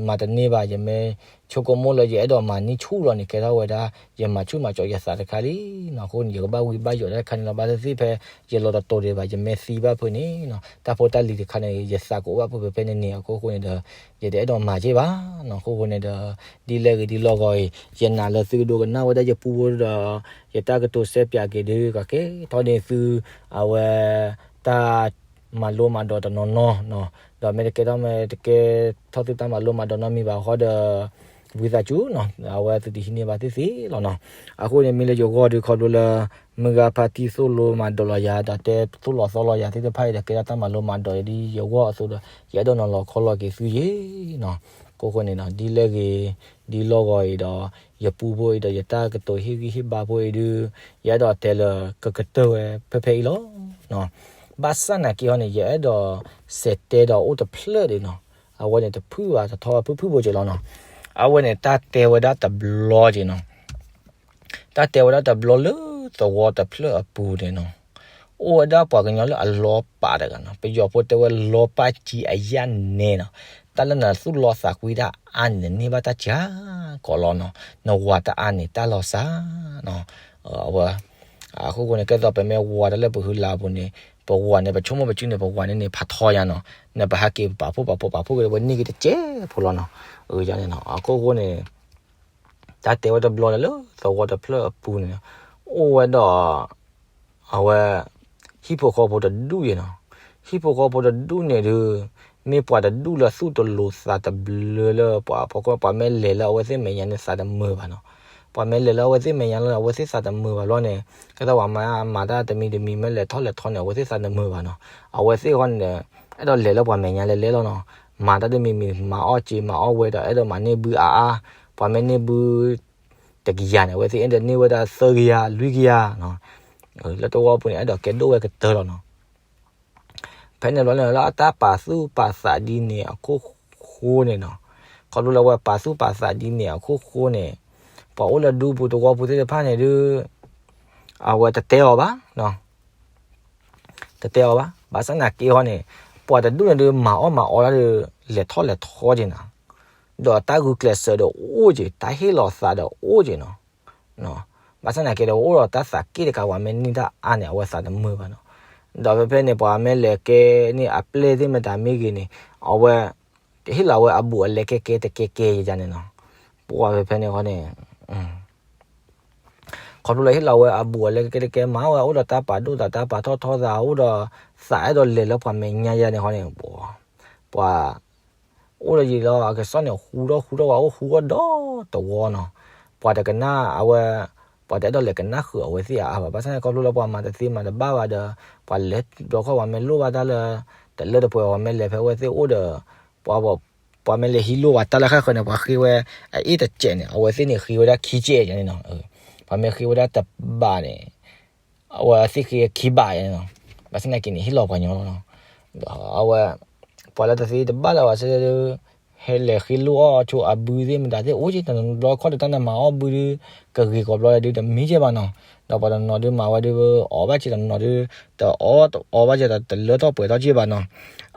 မၤတန့ၢ်ဘၣ်, ယမ့ၢ်ဆိကမိၣ်လၢယအဲၣ်ဒိးမၤန့ၢ်ဆူၣ်လီၤန့ၣ် ကဲထီၣ်ဝဲဒၣ် ယမၤဆူၣ်မၤစီးယသးတခါလံနီၤ. အဃိန့ၣ် ယကဘၣ်ဝံဘၣ်ယိးတၢ်တခါန့ၣ်လီၤ. ဘၣ်သ့ၣ်သ့ၣ်ဖဲ ယလီၤတတိၤဒံးဘၣ် ယမ့ၢ်သံဘၣ်ဖုးန့ၣ်နီၤ တၢ်ဖိတၢ်လံၤတခါန့ၣ် ယသးကအိၣ်ဘၣ်ဖုးဖဲဖဲန့ၣ်န့ၣ် အခိၣ်ဃိန့ၣ်ဒီး ယတအဲၣ်ဒိးမၤက့ၤဘၣ်နီၤ. အခိၣ်ဃိန့ၣ်ဒီး ဒ်လဲၣ်ဂ့ၤဒ်လဲၣ်ဂ့ၤ ယနာ်လၢသုကဒိကနၣ်ဝဲဒၣ်ယပူဖိဒီး ယတၢ်ကတိၤစဲပၠးက့ၤဒီး ကကဲထီၣ်န့ၢ်သု အဝဲ တၢ်မၤလိမၤဒိးတနီၤနီၤနီၤ, ဒီးမ့ၢ်တကဲထီၣ် မ့ၢ်တကဲထီၣ်သုတၢ်မၤလိမၤဒိးနီတမံၤဘၣ်ဃီဒီး ဝံသးစူၤနီၤ အဝဲသုတဟံးန့ၢ်ဘၣ်သ့ၣ်သ့ၣ်လီၤနီၤ. အဃိန့ၣ် မ့ၢ်လၢယဂီၢ်ဒီး ခီဖျိလၢ မုၢ်ဂၤဖါတံၢ်သိၣ်လိမၤဒိးလီၤယၤ ဒီးတဲသိၣ်လီၤသီလီၤယၤသ့ၣ်တဖၣ်အံၤဒီး ကဲထီၣ်တၢ်မၤလိမၤဒိးဒ်ယဂီၢ်အသိးဒီး ယအဲၣ်ဒိးနီၤလီၤခီလီၤက့ၤသုယ့ၤနီၤ. အခိၣ်ဃိန့ၣ်နီၤ ဒ်လဲၣ်ဂ့ၤ ဒ်လဲၣ်ဂ့ၤအံၤဒီး ယပူဖိအံၤဒီး ယတၢ်ကတိၤဟ့ၣ်ဂံၢ်ဟ့ၣ်ဘါဖိအံၤဒီး ယအဲၣ်ဒိးတဲလၢကကတၢၢ်ဝဲဖဲဖဲအံၤလီၤ. ဘၣ်ဆၣ်နာ်က့ဟီန့ၣ် ယအဲၣ်ဒိးစဲးတဲဒီးအိၣ်တဖျၢၣ်ဒံးနီၤ. အဝဲန့ၣ်တဖုၣ်ဘၣ် တထီၣ်ဖုၣ်ဖုၣ်ဖိက့ၤလီၤနီၤ. အဝဲန့ၣ် တၢ်တဲဝဲဒၣ်တဘျီက့ၤနီၤ တၢ်တဲဝဲဒၣ်တဘျီလၢသဝီတဖျၢၣ်အပူၤန့ၣ်နီၤ, အိၣ်ဝဲဒၣ်ပှၤကညီလၢအလီၤပာ်တဂၤနီၤ, ပယီၤဖိတဲဝဲလီၤပာ်ကံအယၣ်နဲနီၤ, တၢ်လၢနသူၣ်လီသးကွံတၢ်အါန့ၣ် နန့ၢ်ဘၣ်တၢ်စှၤကိးလီၤနီၤ, နဝၤတအါန့ၣ်တၢ်လီၤစှၤနီၤ. အဝဲ အခိၣ်ဃိန့ၣ် ကဲသိးပမ့ၢ်ဝၤတၢ်လၢပဟုလၢ်အပူၤန့ၣ် ပဝၤန့ၣ် ပဆိကမိၣ်ပစုန့ၣ် ပဝၤန့ၣ်န့ၣ် ဖးထီယါနီၤ, နပဟးက့ၤပာ်ဖှိၣ်ပာ်ဖှိၣ်ပာ်ဖှိၣ်က့ၤ ပန့ၢ်က့ၤတစဲးဖိလီၤနီၤ. အန့ၣ်နီၤ အခိၣ်ဃိန့ၣ် တၢ်တဲဝဲတဘျီန့ၣ်လၢသဝီတဖျၢၣ်အပူၤန့ၣ် အိၣ်ဝဲဒီး အဝဲ ဟံၣ်ဖိဃီဖိတဒူၣ်ယဲနီၤ, ဟံၣ်ဖိဃီဖိတဒူၣ်န့ၣ်ဒီး မ့ၢ်ပှၤတဒူၣ်လၢသူၣ်တလိၤသးတဘျၢလၢပှၤဖီခိၣ် ပှၤမ့ၢ်လဲၤလၢအဝဲသ့ၣ်မဲာ်ညါန့ၣ် သးတမုာ်ဘၣ်နီၤ, ပှၤမ့ၢ်လဲၤလၢအဝဲသ့ၣ်မဲာ်ညါလၢအဝဲသ့ၣ်သးတမုာ်ဘၣ်ဘျီန့ၣ် ကဲသိးပှၤမၤ မၤတၢ်တမံၤတမံၤ မ့ၢ်လဲၤထီၣ်လဲၤထီန့ၣ် အဝဲသ့ၣ်သးတမုာ်ဘၣ်နီၤ, အဝဲသ့ၣ်ဃီန့ၣ် အဲၣ်ဒိးလဲၤလၢပှၤမဲာ်ညါလဲၤလဲၤလီၤနီၤ, မၤတၢ်တမံၤမံၤ မၤအီၣ်စ့မၤအီၣ်ဝဲဒီး အဲၣ်ဒိးမၤန့ၢ်ဘုအါအါ, ပှၤမ့ၢ်န့ၢ်ဘု တကယၤန့ၣ် အဝဲသ့ၣ်အဲၣ်ဒိးန့ၢ်ဝဲဒၣ်သၢကယၤလွံၢ်ကယၤနီၤ, လၢတဝီပူၤန့ၣ် အဲၣ်ဒိးကဲဒိၣ်ဝဲကတၢၢ်လီၤနီၤ. ဖဲန့ၣ်ဘျီန့ၣ် လၢအတၢ်ပာ်သူၣ်ပာ်သးဒ်န့ၣ်အခိၣ်ဃိန့ၣ်နီၤ, ခီဖျိလၢအဝဲပာ်သူၣ်ပာ်သးဒ်န့ၣ်အခိၣ်ဃိန့ၣ်, ပှၤအိၣ်လၢဒူပူၤသဝီပူၤသ့ၣ်တဖၣ်န့ၣ်ဒုး အဝဲတတဲအီၤဘၣ်, တတဲအီၤဘၣ်. ဘၣ်ဆၣ်သနာ်က့ဟီန့ၣ်, ပှၤတဒူၣ်န့ၣ်ဒုး မၤအီၣ်မၤအီတၢ်ဒီး လဲၤထီၣ်လဲၤထီက့ၤနၤ, ဒီးတၢ်ဂုာ်ကျဲးစၢးဒီးအိၣ်က့ၤ, တၢ်ဟ့ၣ်လီၤသးဒီးအိၣ်က့ၤနီၤ. ဘၣ်ဆၣ်သနာ်က့ဒီး အိၣ်ဒီးတၢ်သးက့ၣ်တကး ပှၤမ့ၢ်န့ၢ်တၢ်အါန့ၣ် အဝဲသးတမုာ်ဘၣ်နီၤ. ဒီးဖဲဖဲန့ၣ် ပှၤမ့ၢ်လဲၤကဲန့ၢ်အပျဲၢ်သ့ၣ်မတၤမ့ၢ်ဂ့ၤန့ၣ်, အဝဲ ကဟ့ၣ်လီၤဝဲအဘူးအလဲကဲကဲတကဲကဲယၤန့ၣ်နီၤ. ပှၤဖဲဖဲန့ၣ်ဃီန့ၣ် ခီဖျိလၢဟ့ၣ်လီၤဝဲအဘူးအလဲကဲကဲတကဲ မၤဝဲအိၣ်ဒီးတၢ်ပာ်ဒိၣ်သး တၢ်ပာ်ထီၣ်ထီသး အိၣ်ဒီးသးအဲၣ်ဒိးလဲၤလၢပှၤမဲာ်ညါယၤန့ၣ်ဃီန့ၣ်, ပှၤ ပှၤ အိၣ်ဒီးယံာ်လီၤ အကစီၣ်န့ၣ် ဟူထီၣ်ဟူထီၣ်ဝဲ အိၣ်ဟူထီၣ်ဒီတဝီနီၤ. ပှၤတကနၣ်အဝဲ, ပှၤတအဲၣ်ဒိးလဲၤကနၣ်ဃုာ်အဝဲသ့ၣ်အါအါဘၣ်. ဘၣ်ဆၣ်န့ၣ် ခီဖျိလၢပှၤမၤတသ့မၤတဘၣ်ဘၣ်ဒီး ပှၤလဲၤဘျီခီၣ် ပှၤမ့ၢ်လိၣ်ဘၣ်တၢ်လၢ တလၢတပှဲၤ ပှၤမ့ၢ်လဲၤဖဲအဝဲသ့ၣ်အိၣ်ဒီး ပှၤ ပှၤမ့ၢ်လဲၤဟံးလိၣ်ဘၣ်တၢ်လၢဃၣ်ဃၢၤန့ၣ် ပှၤဃ့ဝဲအအ့ၣ်တစဲးန့ၣ် အဝဲသ့ၣ်န့ၣ် ဃ့ဝဲဒၣ်ခံစဲးန့ၣ်နီၤ. ပှၤမ့ၢ်ဃ့ဝဲဒၣ်တဘးန့ၣ် အဝဲသ့ၣ်ဃ့ခံဘးန့ၣ်နီၤ. ဘၣ်ဆၣ်သနာ်က့န့ၣ် ဟ့ၣ်လီၤပှၤညီလီၤနီၤ. ဒီးအဝဲ ပှၤလၢတသ့တဘၣ်လၢၤဘၣ်ဆၣ်ဒီး ဟဲလဲၤဃ့လိၣ်အီၣ်ဆိအဘုသ့ၣ်မတၤသ့ၣ်အိၣ်က့ၤ တနီၤဘျီခီၣ်ဒီးတၢ်နမၤအီၣ်ဘုဒုး ကဂ့ၤကိးဘျီဒုး တမံက့ၤဘၣ်နီၤ. ဒီးပှၤတနီၤဒုးမၤဝဲဒုး အီၣ်ဘၣ်က့ၤ တနီၤဒုး တအီၣ်တအီဘၣ်က့ၤ တလၢထီၣ်ပှဲၤထီၣ်က့ၤဘၣ်နီၤ.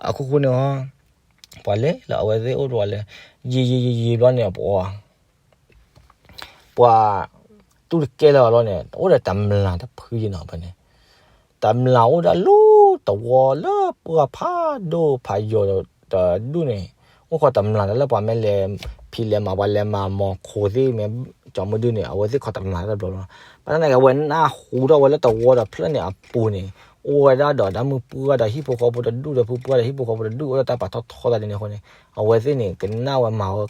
အခိၣ်ဃိန့ၣ်ဟီ ပှၤလဲၤလၢအဝဲသ့ၣ်အိၣ်တဝီလဲၤ ယံာ်ယံာ်ယံာ်ယံာ်ဘျီန့ၣ် ပှၤ ပှၤ တူၢ်တကဲလၢၤအလီၢ်န့ၣ် အိၣ်ဒီးတမျၢ်တဖုယံၤနီၤ ဖဲန့ၣ်. တမျၢ်အိၣ်ဒၣ်လၢတဝီလၢပှၢ်ဖးဒိၣ်ဖးယိာ်တဒူၣ်န့ၣ်, အိၣ်ခိးတမျၢ်တၢ်လၢပှၤမ့ၢ်လဲၤဖံးလဲၤမၤ ပှၤလဲၤမၤမီၤခိၣ်သ့ၣ်မ့ၢ် ကၠီမုၢ်ဒုန့ၣ် အဝဲသ့ၣ်ခိးတမျၢ်တဘျီလီၤ. ဘၣ်ဆၣ်သနာ်က့ အဝဲနၢ်ဟူထီၣ်ဝဲလၢတဝီဒီးဖျၢၣ်န့ၣ်အပူၤန့ၣ် အိၣ်ဝဲဒၣ်ဒီးတၢ်မုၢ်ပှၢ်ဒီးဟံၣ်ဖိဃီဖိတဒူၣ်ဒီး ဖုပှၢ်ဒီးဟံၣ်ဖိဃီဖိတဒူၣ် အိၣ်ဒီးတၢ်ပာ်ထီၣ်ထီသးဒ်န့ၣ်အဃိန့ၣ် အဝဲသ့ၣ်န့ၣ် ကနၣ်ဝဲမၤဝဲ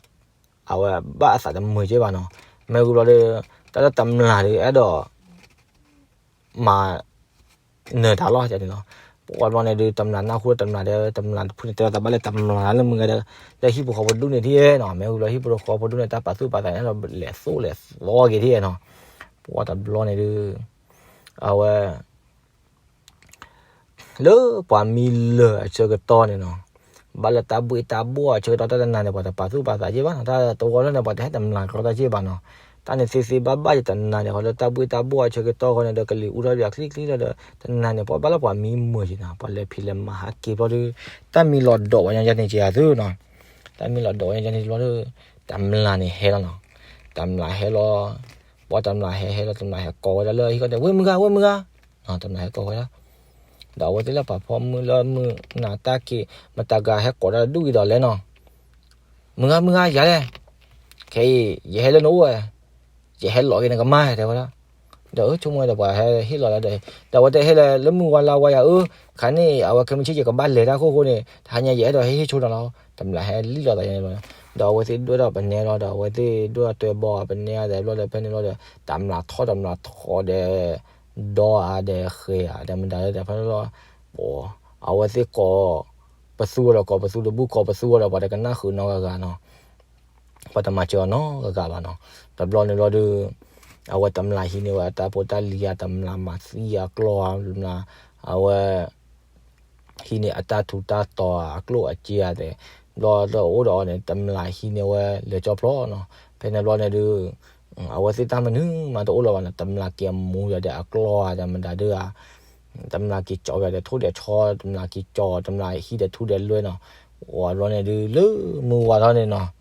အဝဲဘၣ်အသးတမုာ်က့ဘၣ်နီၤ. မ့ၢ်ဂ့ၤဘျီဒီး တၢ်လၢတမျၢ်ဒီး အဲၣ်ဒိး မၤ နၢၤတၢ်လီၤန့ၣ်လီၤ. ပှၤဘျီန့ၣ်ဒုး တမျၢ်နၢ်ဟူတမျၢ်ဒီး တမျၢ်တဖုန့ၣ် တဲလီၤသးဘၣ်လၢတမျၢ်လၢမုၢ်ဂၤဒီး လၢဟံၣ်ဖိဃီဖိဒူၣ်န့ၣ်ဒ်နီၤ. မ့ၢ်ဂ့ၤလီၤ ဟံၣ်ဖိဃီဖိဒူၣ်န့ၣ် တၢ်ပာ်သူၣ်ပာ်သးန့ၣ် အဲၣ်ဒိးလဲၤသိၣ်လဲၤသီက့ၤဒ်နီၤ. ပှၤတဘျီန့ၣ်ဒုး အဝဲ လၢပှၤမံလၢာ်အဆၢကတီၢ်န့ၣ်နီၤ, ဘၣ်လၢတၢ်ဘှ့ၣ်တၢ်ဘှီၣ်အဆၢကတီၢ် တၢ်တနၤန့ၣ် ပှၤတပာ်သူၣ်ပာ်သးက့ဘၣ်နီၤ, တၢ်တဝီလၢန့ၣ် ပှၤတဟဲတမျၢ်ကီတၢ်က့ဘၣ်နီၤ, တၢ်န့ၣ်သ့သ့ဘၣ်ဘၣ်ယတနၤန့ၣ် ဃီလၢတၢ်ဘှ့ၣ်တၢ်ဘှီၣ်အဆၢကတီၢ်ဃီန့ၣ်ဒီး ကလံၤအူထီၣ်ဒံးအချံချံလီၤဒီး တနၤန့ၣ် ပှၤဘၣ်လၢပှၤမံမုာ်က့နီၤ, ပှၤလဲၤဖံးလဲၤမၤဟးက့ၤဘျီဒီး တၢ်မံလီၤဒိးဝဲညါယါန့ၣ်က့ၤအသုနီၤ, တၢ်မံလီၤဒိးဝဲညါယါန့ၣ်ဘျီဒီး တမျၢ်န့ၣ်ဟဲလီၤနီၤ, တမျၢ်ဟဲလီၤ, ပှၤတမျၢ်ဟဲဟဲလီၤ တမျၢ်ဟဲကိးဝဲဒၣ်လၢဟံၣ်ဃီတဲ ဝ့ၢ်မုၢ်ဂၤ ဝ့ၢ်မုၢ်ဂၤ, တမျၢ်ဟဲကိးဝဲဒၣ် ဒီးအဝဲသ့ၣ်လၢပှၤဖီမုၢ်လၢမုၢ်နၤတၢ်က့ၤ မတၤဂၤဟဲကိးတၢ်ဒူၣ်က့ၤဒီးလဲၣ်နီၤ, မုၢ်ဂၤ မုၢ်ဂၤ ယၤလဲၣ်, ခဲအံၤ ယဟဲလၢနအိၣ်ဝဲ, ယဟဲလီၤက့ၤနကမၢ်တဲဝဲဒၣ်, ဒီးအၢဆိကမိၣ်ဝဲဒီးပှၤဟဲဟ့ၣ်လီၤလၢဒီး, ဒီးအဝဲတဲဟ့ၣ်လီၤလၢမုၢ်ဝါလါဝါယၤဧၢ, ခါန့ၣ် အဝဲခဲမုၢ်ဆ့ၣ်ယကဘၣ်လဲၤတၢ်ခိၣ်ဃိန့ၣ် တဟါညါယအဲၣ်ဒိးဟဲဟ့ၣ်ဆိနၤလီၤ, တမျၢ်ဟဲလံၣ်လီၤသးယါန့ၣ်ဘျီ, ဒီးအဝဲသ့ၣ်ဒိၣ်ထီၣ်ပနဲလီၤဒီး အဝဲသ့ၣ်ဒိၣ်ထီၣ်တွဲဘီပနဲအသးဘျီဒီး ဖဲန့ၣ်ဘျီဒီး တမျၢ်ထီၣ်တမျၢ်ထီဒီး ဒီးအါဒီးဃဲၤဧါဒီးမတၤလၢဒီးဖဲန့ၣ်လီၤ, အဝဲသ့ၣ်ကိးပသူအီၤဒီး ကိးပသူတဘူၣ် ကိးပသူအီၤဒီး ပှၤတကနၣ်ဃုာ်နီတဂၤဂၤနီၤ, ပှၤတမၤစၢၤအီၤနီတဂၤဘၣ်နီၤ, တဘျီန့ၣ်ဘျီဒီး အဝဲတမျၢ်ဟံးန့ၢ်ဝဲအတၢ်ဖိတၢ်လံၤဧါ တမျၢ်မၤသံအကျီၢ်ဧါ တမျၢ် အဝဲ ဟံးန့ၢ်အတၢ်ထူးတၢ်တီၤအကျိၣ်အစ့ဧါသ့ၣ်, ဘျီတအိၣ်ဒီးအီၤန့ၣ် တမျၢ်ဟံးန့ၢ်ဝဲလဲၤကၠီဖျိနီၤ, ဖဲန့ၣ်ဘျီန့ၣ်ဒုး အဝဲသ့ၣ်တၢ်မနုၤမးတအိၣ်လၢၤဘၣ်နီၤ, တမျၢ်က့ၤအမူဒီးအကျီၢ်ဧါ တမတၤဒုးဧါ, တမျၢ်က့ၤကၠီယၤဒီးထိၣ်ဒီးဆီ တမျၢ်က့ၤကၠီ တမျၢ်ဟံးဒီးထူဒီးလွဲၢ်နီၤ, ဝံၤဘျီန့ၣ်ဒုး လၢမုၢ်ဝါထီၣ်န့ၣ်နီၤ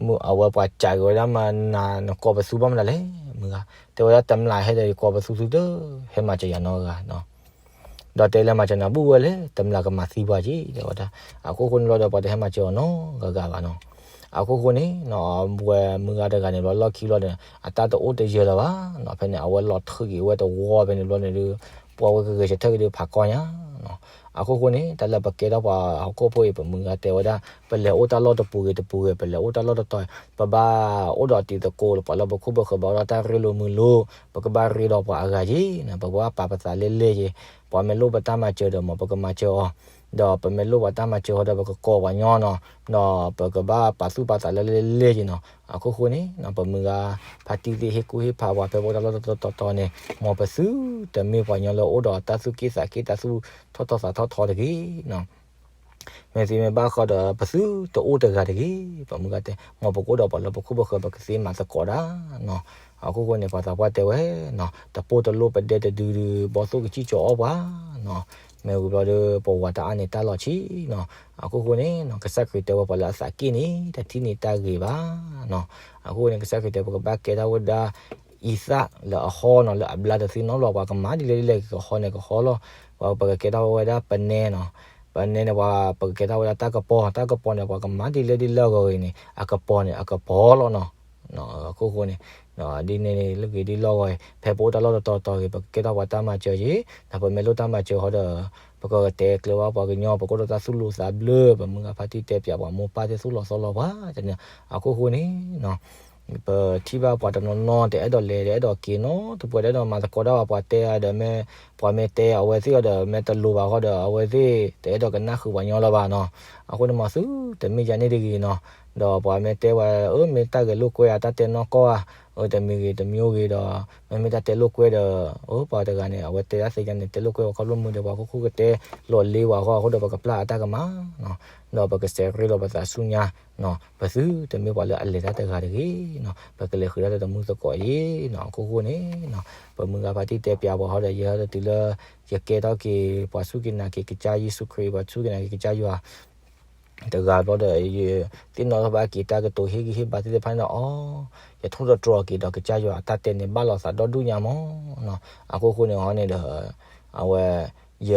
မုၢ်အဝဲပှၤစံးက့ၤဝဲဒၣ်မး နၤနကိးပသူဘၣ်မတၤလဲၣ် မုၢ်ဂၤ, တဲဝဲဒၣ်တမျၢ်ဟဲဒီးယကိးပသူသုတဟဲမၤစၢၤယၤနီတဂၤနီၤ, ဒီးတဲလၢမၤစၢၤနၤဘူၣ်ဝဲလဲၣ် တမျၢ်ကမၤသံပှၤက့ၤ တဲဝဲဒၣ်, အခိၣ်ဃိန့ၣ်ဘျီဒီးပှၤတဟဲမၤစၢၤအီၤနီတဂၤဂၤဘၣ်နီၤ, အခိၣ်ဃိန့ၣ် အဝဲမုၢ်ဂၤတဂၤန့ၣ်ဘျီလီၢ်ခံဘျီဒီး အတၢ်တအိၣ်တယၢၤလၢၤဘၣ်နီၤ, ဖဲန့ၣ် အဝဲလီၤထုးက့ၤဝဲတဝီဖဲန့ၣ်ဘျီန့ၣ်ဒုး ပှၤဝဲကဂဲၤဆၢထၢၣ်က့ၤဒုးဖးကီၢ်ညါ အခိၣ်ဃိန့ၣ် တၢ်လၢပကဲထီၣ်ပှၤဟီၣ်ခိၣ်ဖိအံၤ ပမုၢ်ဂၤတဲဝဲဒၣ် ပလဲၤအိၣ်တၢ်လီၢ်တပူၤဂ့ၤတပူၤဂ့ၤ ပလဲၤအိၣ်တၢ်လီၢ်တတီၤ ပဘၣ်အိၣ်ဒီးတံၤသကိး ပှၤလၢပခိၣ်ပဃၢၤဘၣ်အိၣ်ဒီးတၢ်ရ့လိာ်မုာ်လိာ် ပကဘၣ်ရ့ဒီးပှၤအဂၤက့ၤ ပကဘၣ်ပာ်ပသးလဲၢ်လဲၢ်က့ၤ ပှၤမ့ၢ်လိၣ်ပတၢ်မၤစၢၤဒီးမ့ၢ် ပကမၤစၢၤအီၤ ဒီးပမ့ၢ်လိၣ်ပှၤတၢ်မၤစၢၤဃီဒီး ပကကိးပှၤညီနီၤ, ဒီးပကဘၣ်ပာ်သူၣ်ပာ်သးလၢလဲၣ်လဲၣ်က့ၤနီၤ. အခိၣ်ဃိန့ၣ် ပမုၢ်ဂၤဖါတံၢ်သ့ၣ် ဟ့ၣ်ကူၣ်ဟ့ၣ်ဖးပှၤဖဲပအိၣ်တၢ်လီၢ်တတီၤတီၤန့ၣ် မ်ပသုတမ့ၢ်ပှၤညီလၢအိၣ်ဒီးတၢ်သူၣ်က့ၣ်သးက့ၣ် တၢ်သူၣ်ထီၣ်ထီသးထီၣ်ထီတဂ့ၤနီၤ. မ့ၢ်သ့မ့ၢ်ဘၣ်ဃီဒီး ပသုတအိၣ်တဂၤတဂ့ၤ. ပမုၢ်ဂၤတဲ မ်ပကအိၣ်ဒီးပှၤလၢပခိၣ်ပဃၢၤ ပကသ့မၤသကိးဒၣ်နီၤ. အခိၣ်ဃိန့ၣ် ပှၤသးပှၢ်တဲဝဲနီၤ, တပိၢ်တလိၣ်ပဒဲတဒုဒု ဘီသိၣ်ကစံၣ်ကၠီၤအီၣ်ပှၤနီၤ. မ့ၢ်ဝံၤဘျီဒီး ပဝၤတအါန့ၣ်တၢ်လီၤဆံနီၤ. အခိၣ်ဃိန့ၣ်နီၤ ကစၢ်ခရံာ်တဲဝဲ ပှၤလၢအသးက့ၣ်န့ၣ် တထံၣ်န့ၢ်တၢ်ဂ့ၤဘၣ်နီၤ. အခိၣ်ဃိန့ၣ် ကစၢ်ခရံာ်တဲ ပကဘၣ်ကဲထီၣ်ဝဲဒၣ် အံသၣ်လၢအဟီနီၤ, လၢအဘျါတသ့နီတဘျီ ပှၤကမၤဒ်လဲၣ်ဒ်လဲၣ်ဂ့ၤ ကဟီန့ၣ်ကဟီလီၤ. ပှၤပကကဲထီၣ်ဝဲဒၣ်ပနဲနီၤ. ပနဲန့ၣ် ပှၤပကကဲထီၣ်ဝဲဒၣ်တၢ်ကပီၤ, တၢ်ကပီၤန့ၣ် ပှၤကမၤဒ်လဲၣ်ဒ်လဲၣ်ဂ့ၤန့ၣ် အကပီၤန့ၣ် အကပီၤလီၤနီၤ. အခိၣ်ဃိန့ၣ် ဒ်န့ၣ်လၢဂ့ၤဒ်လီၢ်ဂီၤအံၤ ဖဲပအိၣ်တၢ်လီၢ်တတီၤတီၤဂ့ၤ ပကကဲထီၣ်ပှၤတၢ်မၤစၢၤယ့ၤ, ဒီးပမ့ၢ်လိၣ်တၢ်မၤစၢၤဃီဒီး ပကတဲကျဲၤဘၣ်ပှၤကညီ ပကအိၣ်ဒီးတၢ်သူၣ်လီသးဘျၢ, ပမုၢ်ဂၤဖါတံၢ်တဲပၠးပှၤ မိၢ်ပၢ်သ့ၣ်သူၣ်လီသီလီပှၤန့ၣ်. အခိၣ်ဃိန့ၣ် ပထံၣ်ဘၣ်ပှၤတနီၤနီၤ တအဲၣ်ဒိးလဲၤ တအဲၣ်ဒိးက့ၤနီတပှဲၤ တအဲၣ်ဒိးမၤသကိးဒၣ်ဘၣ် ပှၤတဲဒီးမ့ၢ် ပှၤမ့ၢ်တဲအဝဲသ့ၣ်အီၤဒီး မ့ၢ်တလိၤဘၣ်ဃီဒီး အဝဲသ့ၣ်တအဲၣ်ဒိးကနၣ်ဃုာ်ပှၤညီလီၤဘၣ်နီၤ. အဃိန့ၣ် မ်သုတမ့ၢ်ယၤန့ၣ်တဂ့ၤနီၤ. ဒီးပှၤမ့ၢ်တဲဝဲ အၢ မ့ၢ်တၢ်ဂဲၤလိာ်ကွဲဧါ တၢ်တဲနီၢ်ကီၢ်ဧါ, အၢ တမံၤဂ့ၤတမျိုးဂ့ၤဒီး မ့မ့ၢ်တၢ်တဲလိာ်ကွဲဒီး အၢ ပှၤတဂၤန့ၣ် အဝဲတဲဒၣ်သ့ၣ်ညါန့ၣ် တဲလိာ်ကွဲပှၤခီဖျိမုၢ်ဒီး ပှၤခိၣ်ခိၣ်ကတဲလီၤလ့ပှၤဃီအဃိဒီး ပကပျၢ်အတၢ်ကမၣ်နီၤ. ဒီးပကစဲးရ့လိာ်ပသးဆူညါနီၤ, ပသုတမ့ၢ်ပှၤလၢအလဲၤတၢ်တဂၤတဂ့ၤနီၤ, ပကလဲၤဃုာ်တၢ်လၢတမူသကိးယ့ၤနီၤ. အခိၣ်ဃိန့ၣ် ပမုၢ်ဂၤဖါတံၢ်တဲပၠးပှၤဃီဒီး ယဟဲဒီးတုၤလၢ ယကဲထီၣ်က့ၤ ပှၤစူၢ်က့ၤနာ်က့ၤကစၢ်ယ့ၣ်ၡူးခရံာ် ပှၤစူၢ်က့ၤနာ်က့ၤကစၢ်ယွၤ တဂၤဘျီဒီး ယသ့ၣ်နီၣ်ထီၣ်ဘၣ်က့ၤတၢ်ကတိၤဟ့ၣ်ဂံၢ်ဟ့ၣ်ဘါသ့ၣ်တဖၣ်န့ၣ်ဒီး အီ ယထိၣ်သတြီၤက့ၤဒီးကစၢ်ယွၤအတၢ်တဲန့ၣ် ဘၣ်လိာ်သးဒီဒူၣ်ညါမးနီၤ. အခိၣ်ဃိန့ၣ်ဟီန့ၣ်ဒီး အဝဲ ယ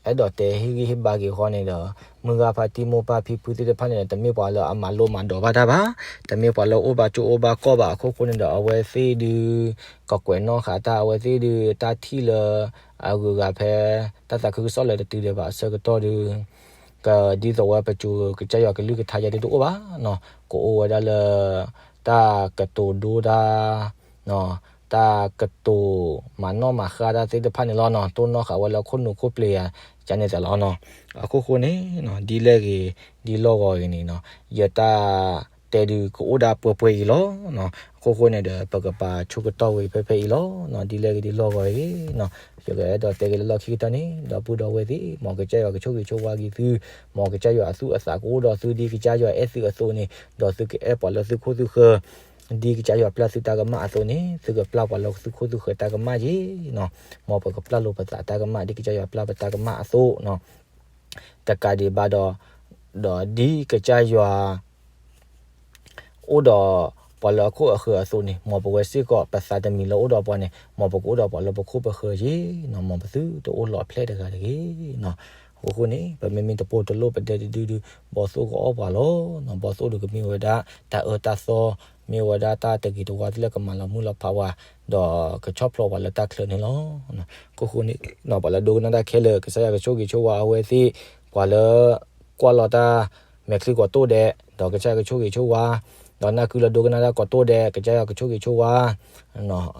အဲၣ်ဒိးတဲဟ့ၣ်ဂံၢ်ဟ့ၣ်ဘါက့ၤဃီန့ၣ်ဒီး မုၢ်ဂၤဖါတံၢ်မိၢ်ပၢ်ဖံဖုသ့ၣ်တဖၣ်န့ၣ်ဒီး တမ့ၢ်ပှၤလၢအမၤလိမၤဒိးဘၣ်တၢ်ဘၣ်, တမ့ၢ်ပှၤလၢအိၣ်ဘၣ်ကၠိအိၣ်ဘၣ်ကီၢ်ဘၣ်. အခိၣ်ဃိန့ၣ်ဒီး အဝဲသ့ၣ်ဒုး ကကွဲးနီၣ်ဃာ်တၢ် အဝဲသ့ၣ်ဒုး တၢ်ထံၣ်လၢ အဂုၤအဂၤဖဲ တၢ်သးခုကစီၣ်လၢတတုၤဒံးဘၣ်အဆၢကတီၢ်ဒုး ကဒ်သိးဝဲပစိၤကစၢ်ယွၤကလုၢ်ကထါယဲဒုးတအိၣ်ဘၣ်နီၤ, ကအိၣ်ဝဲဒၣ်လၢ တၢ်ကတိၤဒိတၢ် တၢ်ကတိၤမၤနီၣ်မၤဃါတၢ်သ့ၣ်တဖၣ်န့ၣ်လီၤနီၤ, တိၢ်နီၣ်ဃာ်ဝဲလၢခိၣ်နူာ်ခိၣ်ပျ့ၤယၤ ကန့ၣ်သးလီၤနီၤ. အခိၣ်ဃိန့ၣ် ဒ်လဲၣ်ဂ့ၤ ဒ်လီၢ်ဂီၤဂ့ၤန့ၣ်နီၤ, ယတၢ်တဲဒုးကအိၣ်ဒၣ်ပှဲၤပှဲၤအံၤလီၤနီၤ. အခိၣ်ဃိန့ၣ်ဒီး ပကပာ်ဆိကတီၢ်ဝဲဖဲဖဲအံၤလီၤ. ဒ်လဲၣ်ဂ့ၤဒ်လီၢ်ဂီၤဂ့ၤနီၤ, ယကအဲၣ်ဒိးတဲက့ၤလၢလီၢ်ခံကတၢၢ်န့ၣ် ဒီပုၢ်ဒီဝဲၢ်သ့ၣ် မ်ကစၢ်ယွၤကဆိၣ်ဂ့ၤဆိၣ်ဝါက့ၤသု, မ်ကစၢ်ယွၤအသူၣ်အသးကအိၣ်ဒီးသု ဒ်ကစၢ်ယွၤအဲၣ်သုအသိးန့ၣ်, ဒီးသုကအဲၣ်ပှၤလၢသုခိၣ်သုဃၢၤ ဒ်ကစၢ်ယွၤပျၢ်သုတၢ်ကမၣ်အသိးန့ၣ် သုကပျၢ်ပှၤလၢသုခိၣ်သုဃၢၤတၢ်ကမၣ်ယ့ၤနီၤ. မ်ပကပျၢ်လိာ်ပသးတၢ်ကမၣ် ဒ်ကစၢ်ယွၤပျၢ်ပတၢ်ကမၣ်အသိးနီၤ. တကးဒံးဘၣ်ဒီး ဒီးဒ်ကစၢ်ယွၤ အိၣ်ဒီးပှၤလၢအခိၣ်အဃၢၤအသိးန့ၣ် မ်ပဝဲစ့ၢ်ကီး ပသးတမံၤလၢအိၣ်ဒီးပှၤန့ၣ် မ်ပကအိၣ်ဒီးပှၤလၢပခိၣ်ပဃၢၤယ့ၤနီၤ, မ်ပသုတအိၣ်လီၤဖျဲၣ်တဂၤတဂ့ၤနီၤ. အဃိဃိန့ၣ် ပမ့မ့ၢ်တပိၢ်တလိၣ်ပဒဲတဒုဒု ဘီသိၣ်ကအီၣ်ပှၤလီၤနီၤ. ဘီသိၣ်ဒုးကမ့ၢ်ဝဲဒၣ် တၢ်အၢတၢ်သီ မ့ၢ်ဝဲဒၣ်တၢ်တဂ့ၤတဝါသ့ၣ်လၢကမၤလီၤမုၢ်လီၤဖးဝဲ ဒီးကဆီၣ်ဖျိးပှၤလၢတၢ်ချၢန့ၣ်လီၤ. အဃိဃိန့ၣ် ပှၤလၢဒိကနၣ်တၢ်ခဲလၢာ် ကစၢ်ယွၤကဆိၣ်ဂ့ၤဆိၣ်ဝါအဝဲသ့ၣ်, ပှၤလၢ ကွၢ်လီၤတၢ်မဲာ်ချံကိးတိၢ်ဒဲး ဒီးကစၢ်ယွၤကဆိၣ်ဂ့ၤဆိၣ်ဝါ, ဒီးနၢ်ကုလၢဒိကနၣ်တၢ်ကိးတိၢ်ဒဲး ကစၢ်ယွၤကဆိၣ်ဂ့ၤဆိၣ်ဝါ.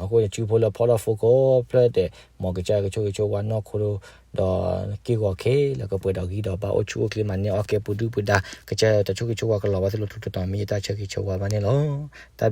အဃိန့ၣ်ဆူဖိလၢဖီၣ်ထီၣ်ဖိကိးဖျၢၣ်ဒဲး မ်ကစၢ်ယွၤကဆိၣ်ဂ့ၤဆိၣ်ဝါနီၢ်ခိ ဒီးက့ၢ်ဂီၤခဲလၢာ် ကပှဲၤဒီးဂံၢ်ဒီးဘါ အိၣ်ဆူၣ်အိၣ်ချ့ မၤန့ၢ်အီၣ်ကဲပူၤဒုၣ်ပူၤဒါ ကစၢ်ယွၤတၢ်ဆိၣ်ဂ့ၤဆိၣ်ဝါကလီၤဘၣ်သ့ၣ်လီၤထူတီၤ မ့ၢ်ယတၢ်ဆၢဂ့ၤဆၢဝါဘၣ်န့ၣ်လီၤ. တၢ်ဘျုး